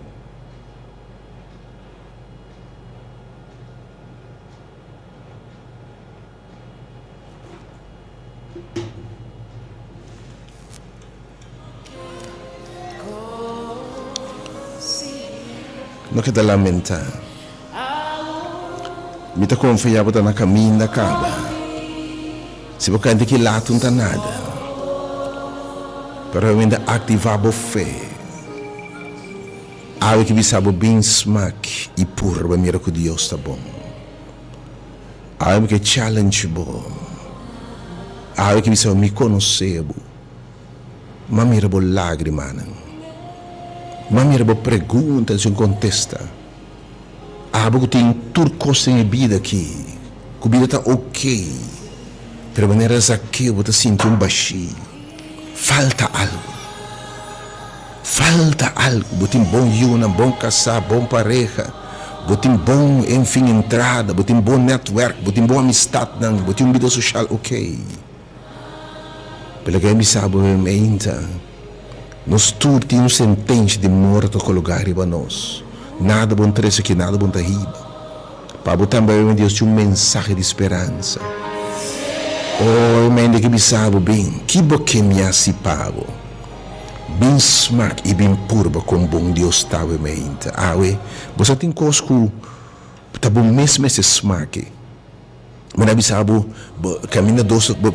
No keda lamenta. Mi ta konfia bo ta na kaminda kaba. Si bo kende ki lato no ta nada. Pero mi ta aktivá bo fe. Awe ki bisa bo bin smak i purba mira ku Dios ta bon. Awe mi ke challenge bo. Awe ki bisa bo mi konosé bo. M'a mira bo lágrimanan. M'a mira bo pregunta sin kontesta. Abo ku tin tur kos den e bida aki, ku bida ta ok, pero manera Zakeo bo ta sinti un bashí, falta algu. Falta algu. Bo tin bon yunan, bon kasá, bon pareha, bo tin bon, enfin, entrada, bo tin bon nètwèrk, bo tin bon amistatnan, bo tin un bida soshal ok. Pero loke mi sa bo meinta, nos tur tin un sentensia di morto kologá riba nos. Nada bon trese aki, nada bon ta hiba. Pa bo tambe awe Dios tin un mensahe di speransa. Oh, e mende ke bisa bo, Bin, ki bo ke mi hasi pa bo? Bin smak i bin purba kon bon Dios ta awe meinta. Awe, bo sa tin kos ku ta bo mes mester smake. Mi ta bisa bo, bo caminda dos, bo,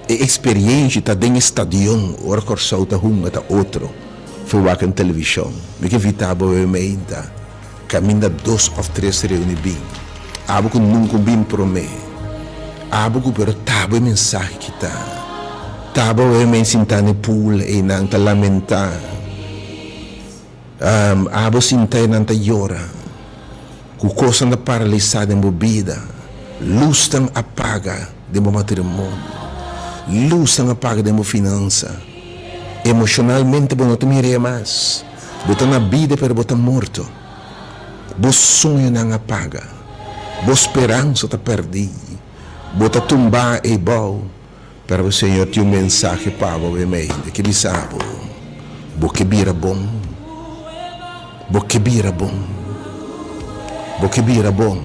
e experiencia ta den e stadion ora Corsou ta hunga ta otro for wak en television. Mi ke invita bo e meinta caminda dos of tres reuni bin. Abo cu nunca bin prome. Abo cu pero ta bo e mensahe kita. Ta bo e men sinta na e pool eynan ta lamenta. Abo sinta eynan ta yora. Ku kosnan ta paralisá den bo bida, lusnan a paga den bo matrimonio, lusnan a paga den bo finansa, emoshonalmente bo no ta mir'é mas, bo ta na bida pero bo ta morto, bo soñonan a paga, bo speransa ta pèrdí, bo ta tumbá eibou, pero Señor tin un mensahe pa bo awe ke bisa bo, Bo ke bira bon, bo ke bira bon, bo ke bira bon,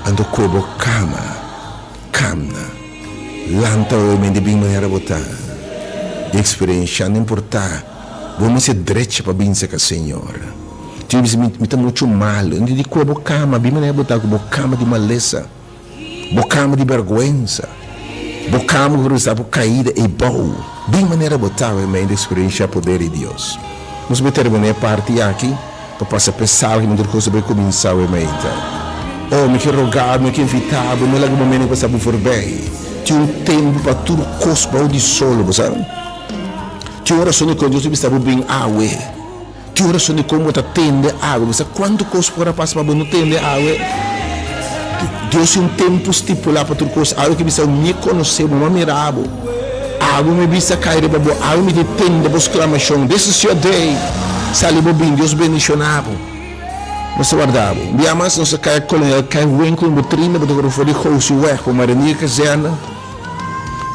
anto koe bo kama, kamna, lanta awe di bin manera bo ta, di eksperenshá, no importá, bo mester drecha pa bin serka Señor. Tin bisa mi ta muchu malu, di koe bo kama, bin manera bo ta ku bo kama di malesa. Bo kama di bèrgwensa. Bo kama ku resultá bo kaida ei bou. Den manera bo ta awe mei di eksperenshá poder di Dios. Nos bai terminá e parti aki pa pasa p'e sal ku mi tur kos ta bai kuminsá awe meinta. Oh, mi ke rogá bo, mi ke invitá bo, no laga bo mene pasa bo forbei. Tin un tempu pa tur kos bou di solo, bo sa. Tin un rason dikon Dios ta bisa bo bin awe. Ki ora son di kon bo ta tende awe? Bo sa kuantu kos por a pasa pa bo no tende awe? Dios tin un tempu stipulá pa tur kos. Awe ke bisa mi konosé bo, mi a mira bo. Awe mi bista kai riba bo, awe mi tin tende bo sklamashon. This is your day! Sali bo bin, Dios bendishoná bo. Nos ta warda bo. Un bia mas nos ta kai Kolonel Kai Winkel bo trinta bo ta kore for di Gosiweg pa Marinier Kazerne.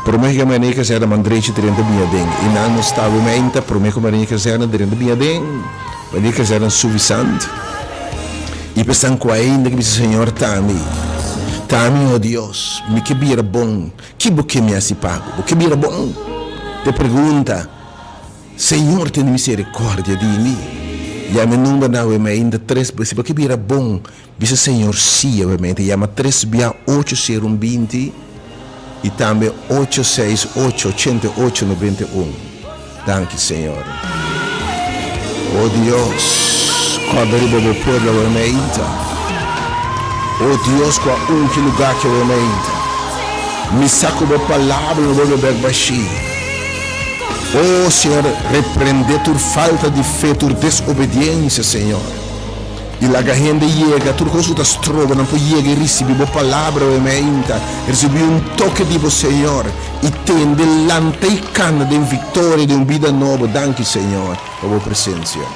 Prome ku Marinier Kazerne man drechi drenta biña den. I nan nos ta awe meinta prome ku Marinier Kazerne drenta biña den. Marinier Kazerne suvisant. I pa esnan ku ainda ke bisa Señor ta mi, ta mi, o Dios, mi ke bira bon, ki bo ke mi hasi pa bo? Bo ke bira bon? Te pregunta. Señor tene misericordia di mi. Yama e numbernan awe meinta tres bia. Si bo ke bira bon, bisa Señor si awe meinta. Yama tres bia ocho sero un binti i tambe ocho seis ocho ochenta i ocho noventa i un. Danki Señor. O Dios, corda riba bo pueblo awe meinta. O Dios cu a ungi lugar aki awe meinta. Mi sa cu bo palabra no bolbe bek bashí. Oh Señor, reprende tur falta di fe, tur desobediencia, Señor. I laga hende yega, tur kos ku ta stroba nan por yega i risibí bo palabra awe meinta, risibí un toke di bo, Señor, i tende lanta i kanda den viktoria den un bida nobo. Danki, Señor, pa bo presensia.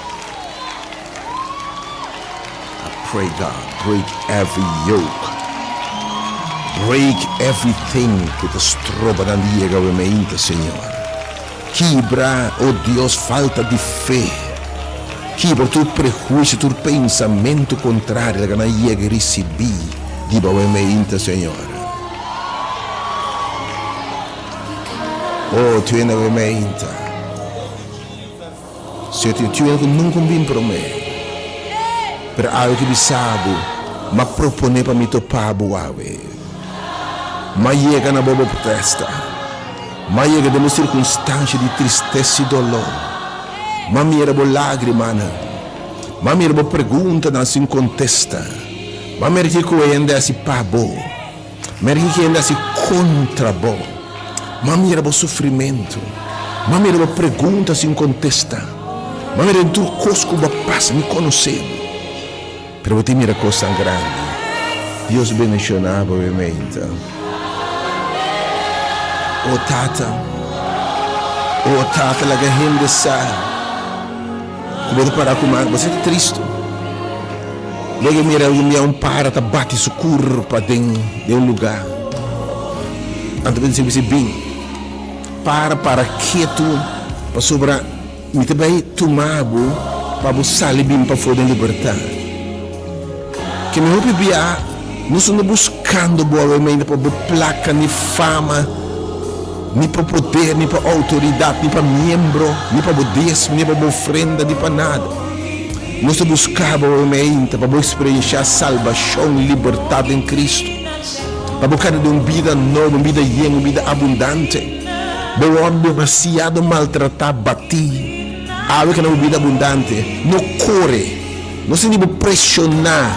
I pray God break every yoke, break everything ku ta stroba nan di yega awe meinta, Señor. Kibra, o Dios, falta di fe. Kibra tur prehuisio, tur pensamentu kontrario, laga nan yega i risibí di bo awe meinta, Señor. O, tuen awe meinta. Señor, tin tuen ku nunka un bin promé. Pero awe ki bisa bo, m'a proponé pa mi topa bo awe. M'a yega na bo bo protesta. M'a yega den bo sirkunstansha di tristesa i doló. M'a mira bo lágrimanan. M'a mira bo preguntanan sin kontesta. M'a mira kiko hende hasi pa bo. Mira kiko hende hasi kontra bo. M'a mira bo sufrimentu. M'a mira bo pregunta sin kontesta. M'a mira den tur kos ku bo a pasa. Mi konosé bo. Pero bo tin mira kosnan grandi. Dios bendishoná bo bementa. O Tata, o Tata, laga hende sa ku bo ta para ku man. Bo ta sinti tristu. Lege mira algun bia un para ta bati su kurpa den den un lugá. Anto bo ta bisa bin, para para ketu pasobra Mi ta bai tuma bo pa bo sali bin pafó den libertat. Ke mi hopi bia nos no ta buskando bo awe pa bo plaka ni fama, ni pa poder, ni pa outoridat, ni pa miembro, ni pa bo diesmo, ni pa bo ofrenda, ni pa nada. Nos ta buska bo awe pa bo eksperenshá salbashon, libertat den Kristu, pa bo kana den un bida nobo, un bida yen, un bida abundante. Bo wòrdu demasiado maltratá, batí. Awe ku na bo bida abundante, no kore. No sinti bo preshoná.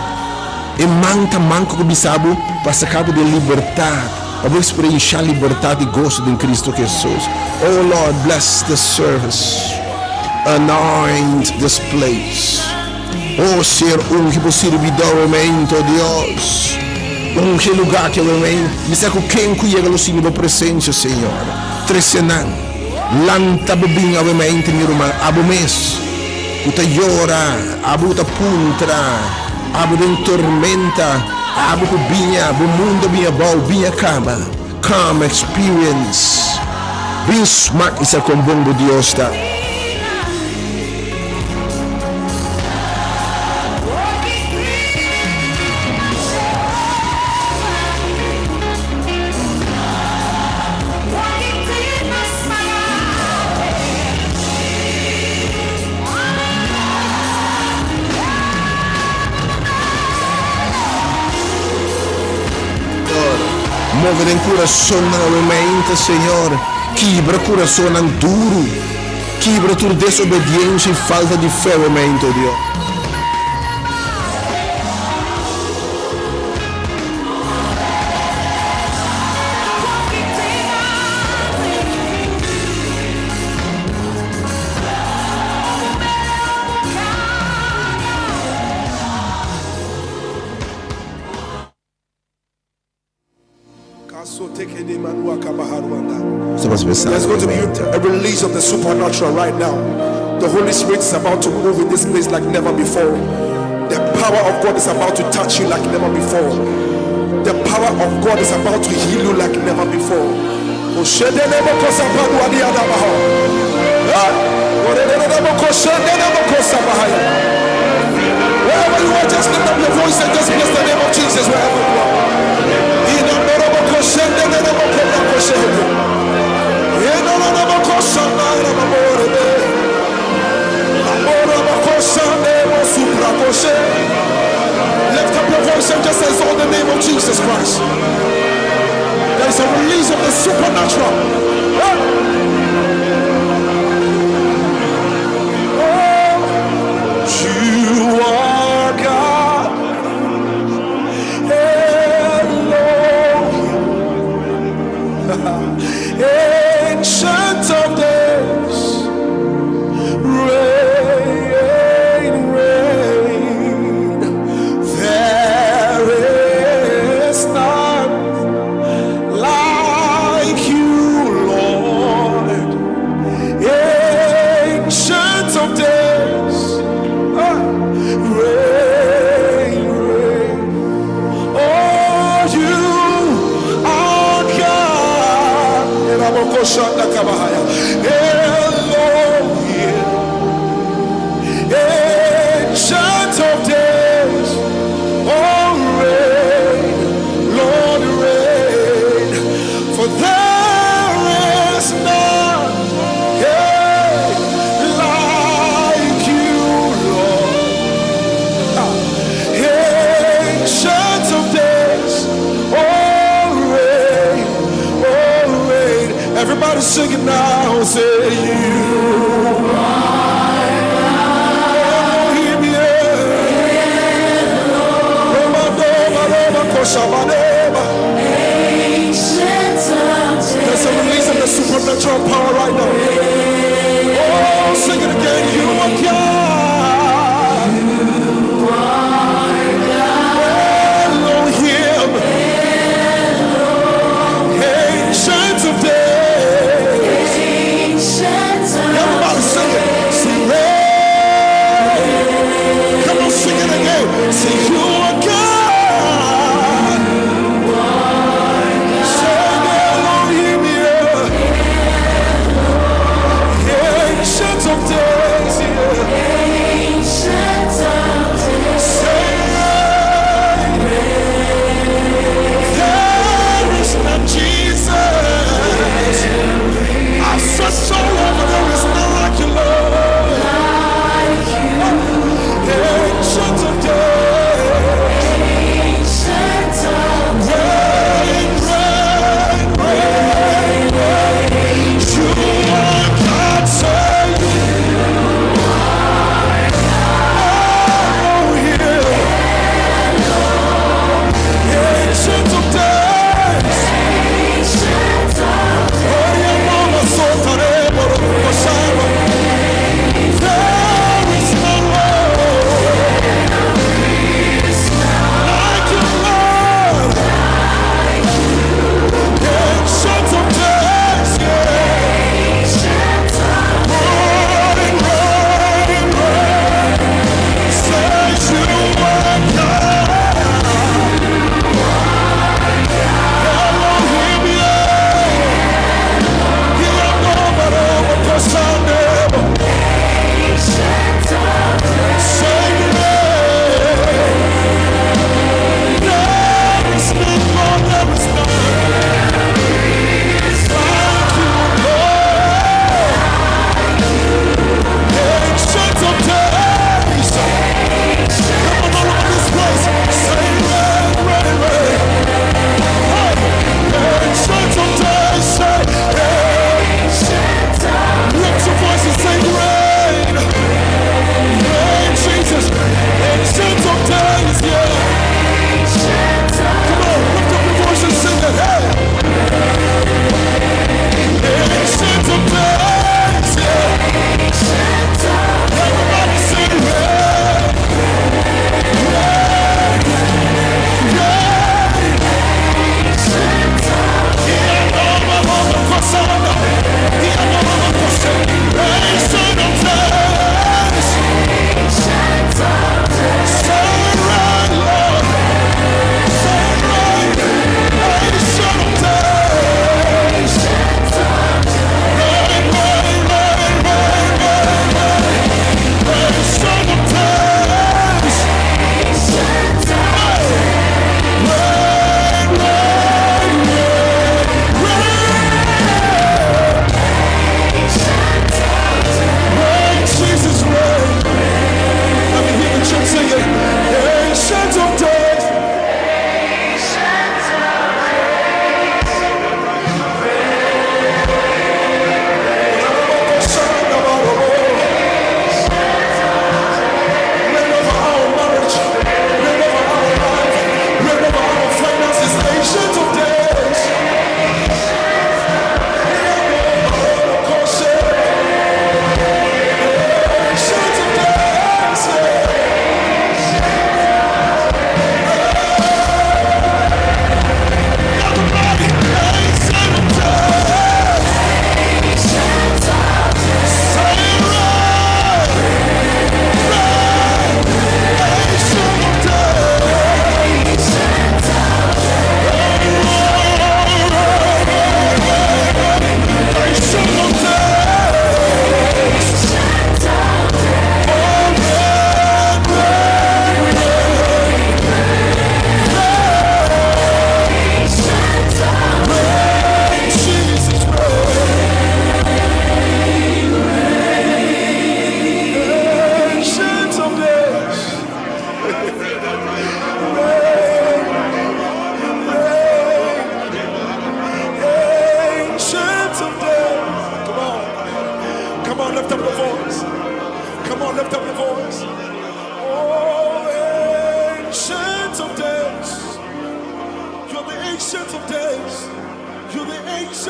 E man ta manko ku bisa bo pa saka bo den libertat, pa bo eksperenshá libertat i goso den Kristu Hesus. Oh Lord, bless this service. Anoint this place. Oh Señor, ungi bo sirbidó awe, oh Dios. Ungi e lugá aki awe. Mi sa ku ken ku yega lo sinti bo presensia, Señor. Trese nan. Lanta bo bin awe mainta, mi ruman. Abo mes ku ta yora, abo ku ta puntra, abo den tormenta, abo ku biña, bo mundo biña abou, biña kaba. Come experience. Bin smak i sa kon bon bo Dios ta. Move den kurasonnan awe mainta, Señor. Kibra kurasonnan duru. Kibra tur desobediensia i falta di fe awe mainta, o Dios.
There's going to be a release of the supernatural right now. The Holy Spirit is about to move in this place like never before. The power of God is about to touch you like never before. The power of God is about to heal you like never before. Wherever you are, just lift up your voice and just bless the name of Jesus wherever you are. Lift up your voice and just exalt the name of Jesus Christ. There is a release of the supernatural. Oh, you are God. Elohim. Ancient of days. shanda kabahaya. Elohim. Ancient of days. Oh, reign, Lord, reign. For there is none, yeah, like you, Lord. Ancient of days, oh, reign, oh, reign. Everybody sing it now. Say you Elohim, yeah. Roma, Roma, Koshabaneba. There's a release of the supernatural power right now. Oh, sing it again. You are God. Elohim. Ancient of days. Everybody sing it. Sing reign. Come on, sing it again. Say you are God.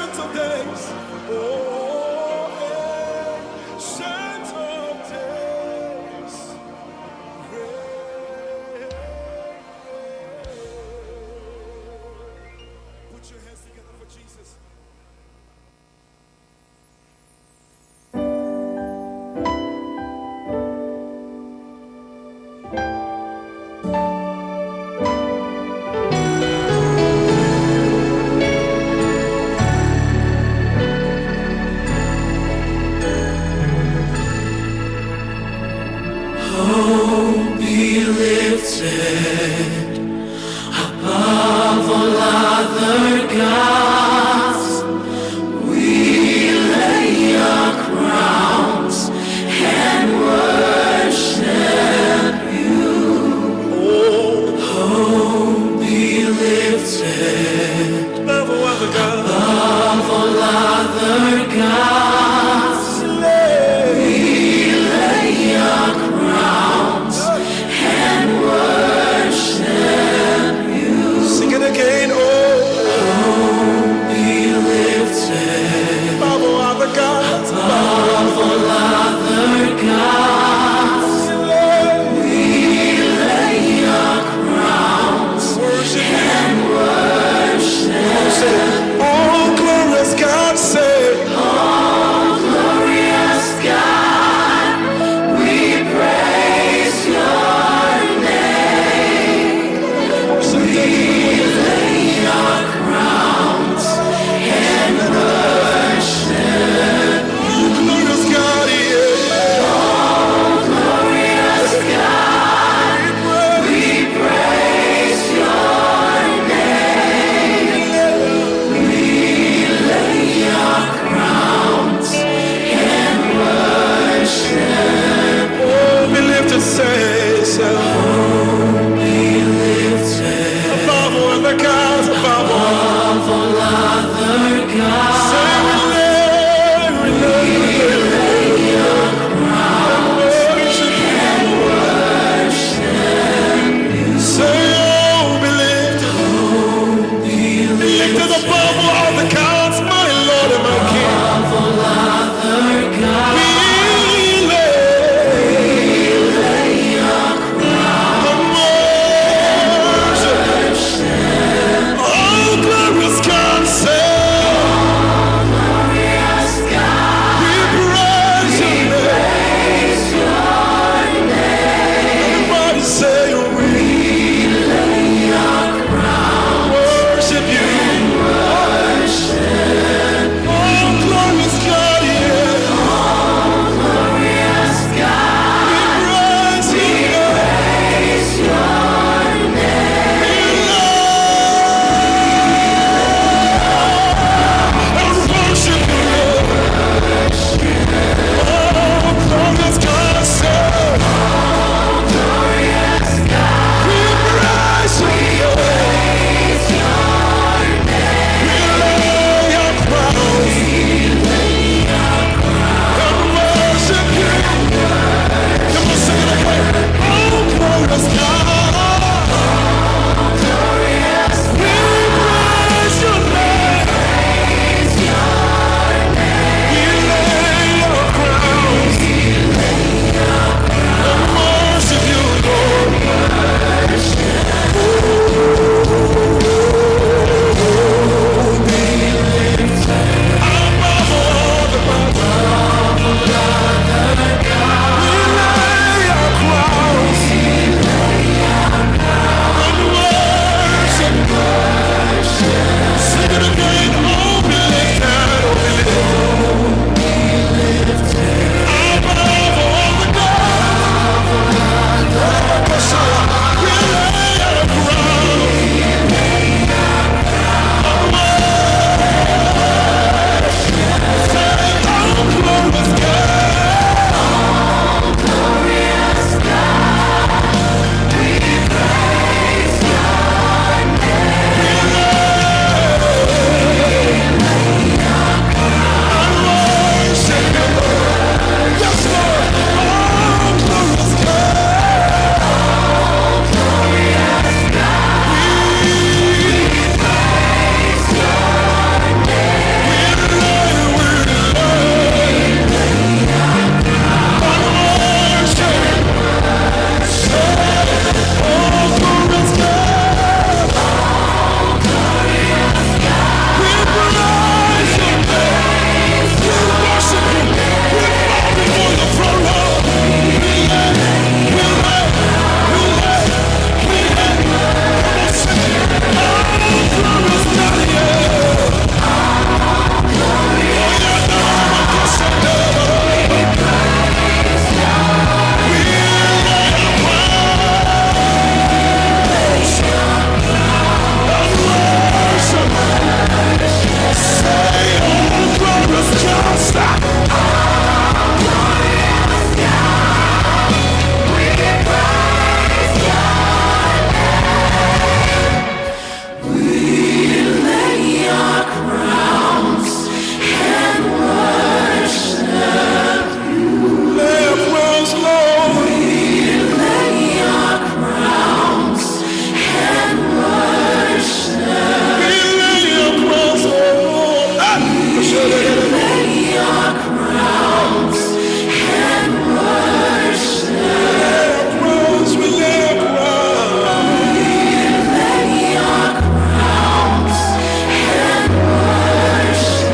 Ancient of Days. Oh, Ancient of Days. Reign. Put your hands together for Jesus.
Be lifted above all other gods. We lay our crowns and worship you. Oh, be lifted
Above all other gods.
above all other gods. We lay our crowns and worship you.
Sing it again. Oh,
Be lifted
above all other gods.
above all other gods. We lay our crowns
Worship
and worship.
Say, oh, glorious God, say,
Oh, glorious God, we praise your name. We lay our crowns and worship.
glorious God, yeah.
Oh, glorious God, we praise your name. We lay our crowns and worship.
Oh, be lifted, say, say,
Be lifted
above all other gods, above all.
above all other gods.
Say, we lay, we lay, we lay,
Lay our crowns
worship.
and worship.
Say, oh, be lifted,
Be
be lifted above all other gods, my Lord and my King.
above all other gods.
We lay
Lay our crowns
and worship.
worship.
Oh, glorious God, say.
Lay our crowns and worship.
Crowns, we lay our crowns.
Lay our crowns and worship.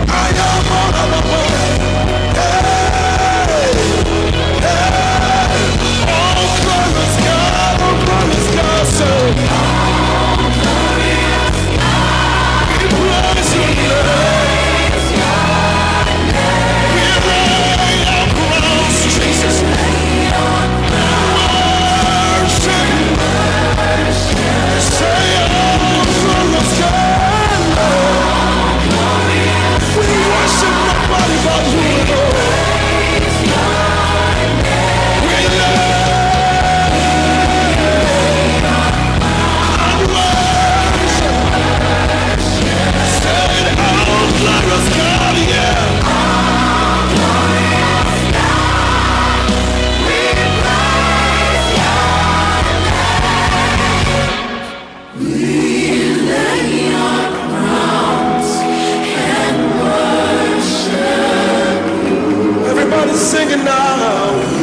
I am on Oh, glorious God, oh, glorious God, say, we praise your name. We lay our crowns, Jesus. Worship. Say, oh, glorious God, We worship nobody but you, Lord. We lay and worship. Say, oh, glorious God, yeah.
Lay our crowns and worship.
Everybody's singing now.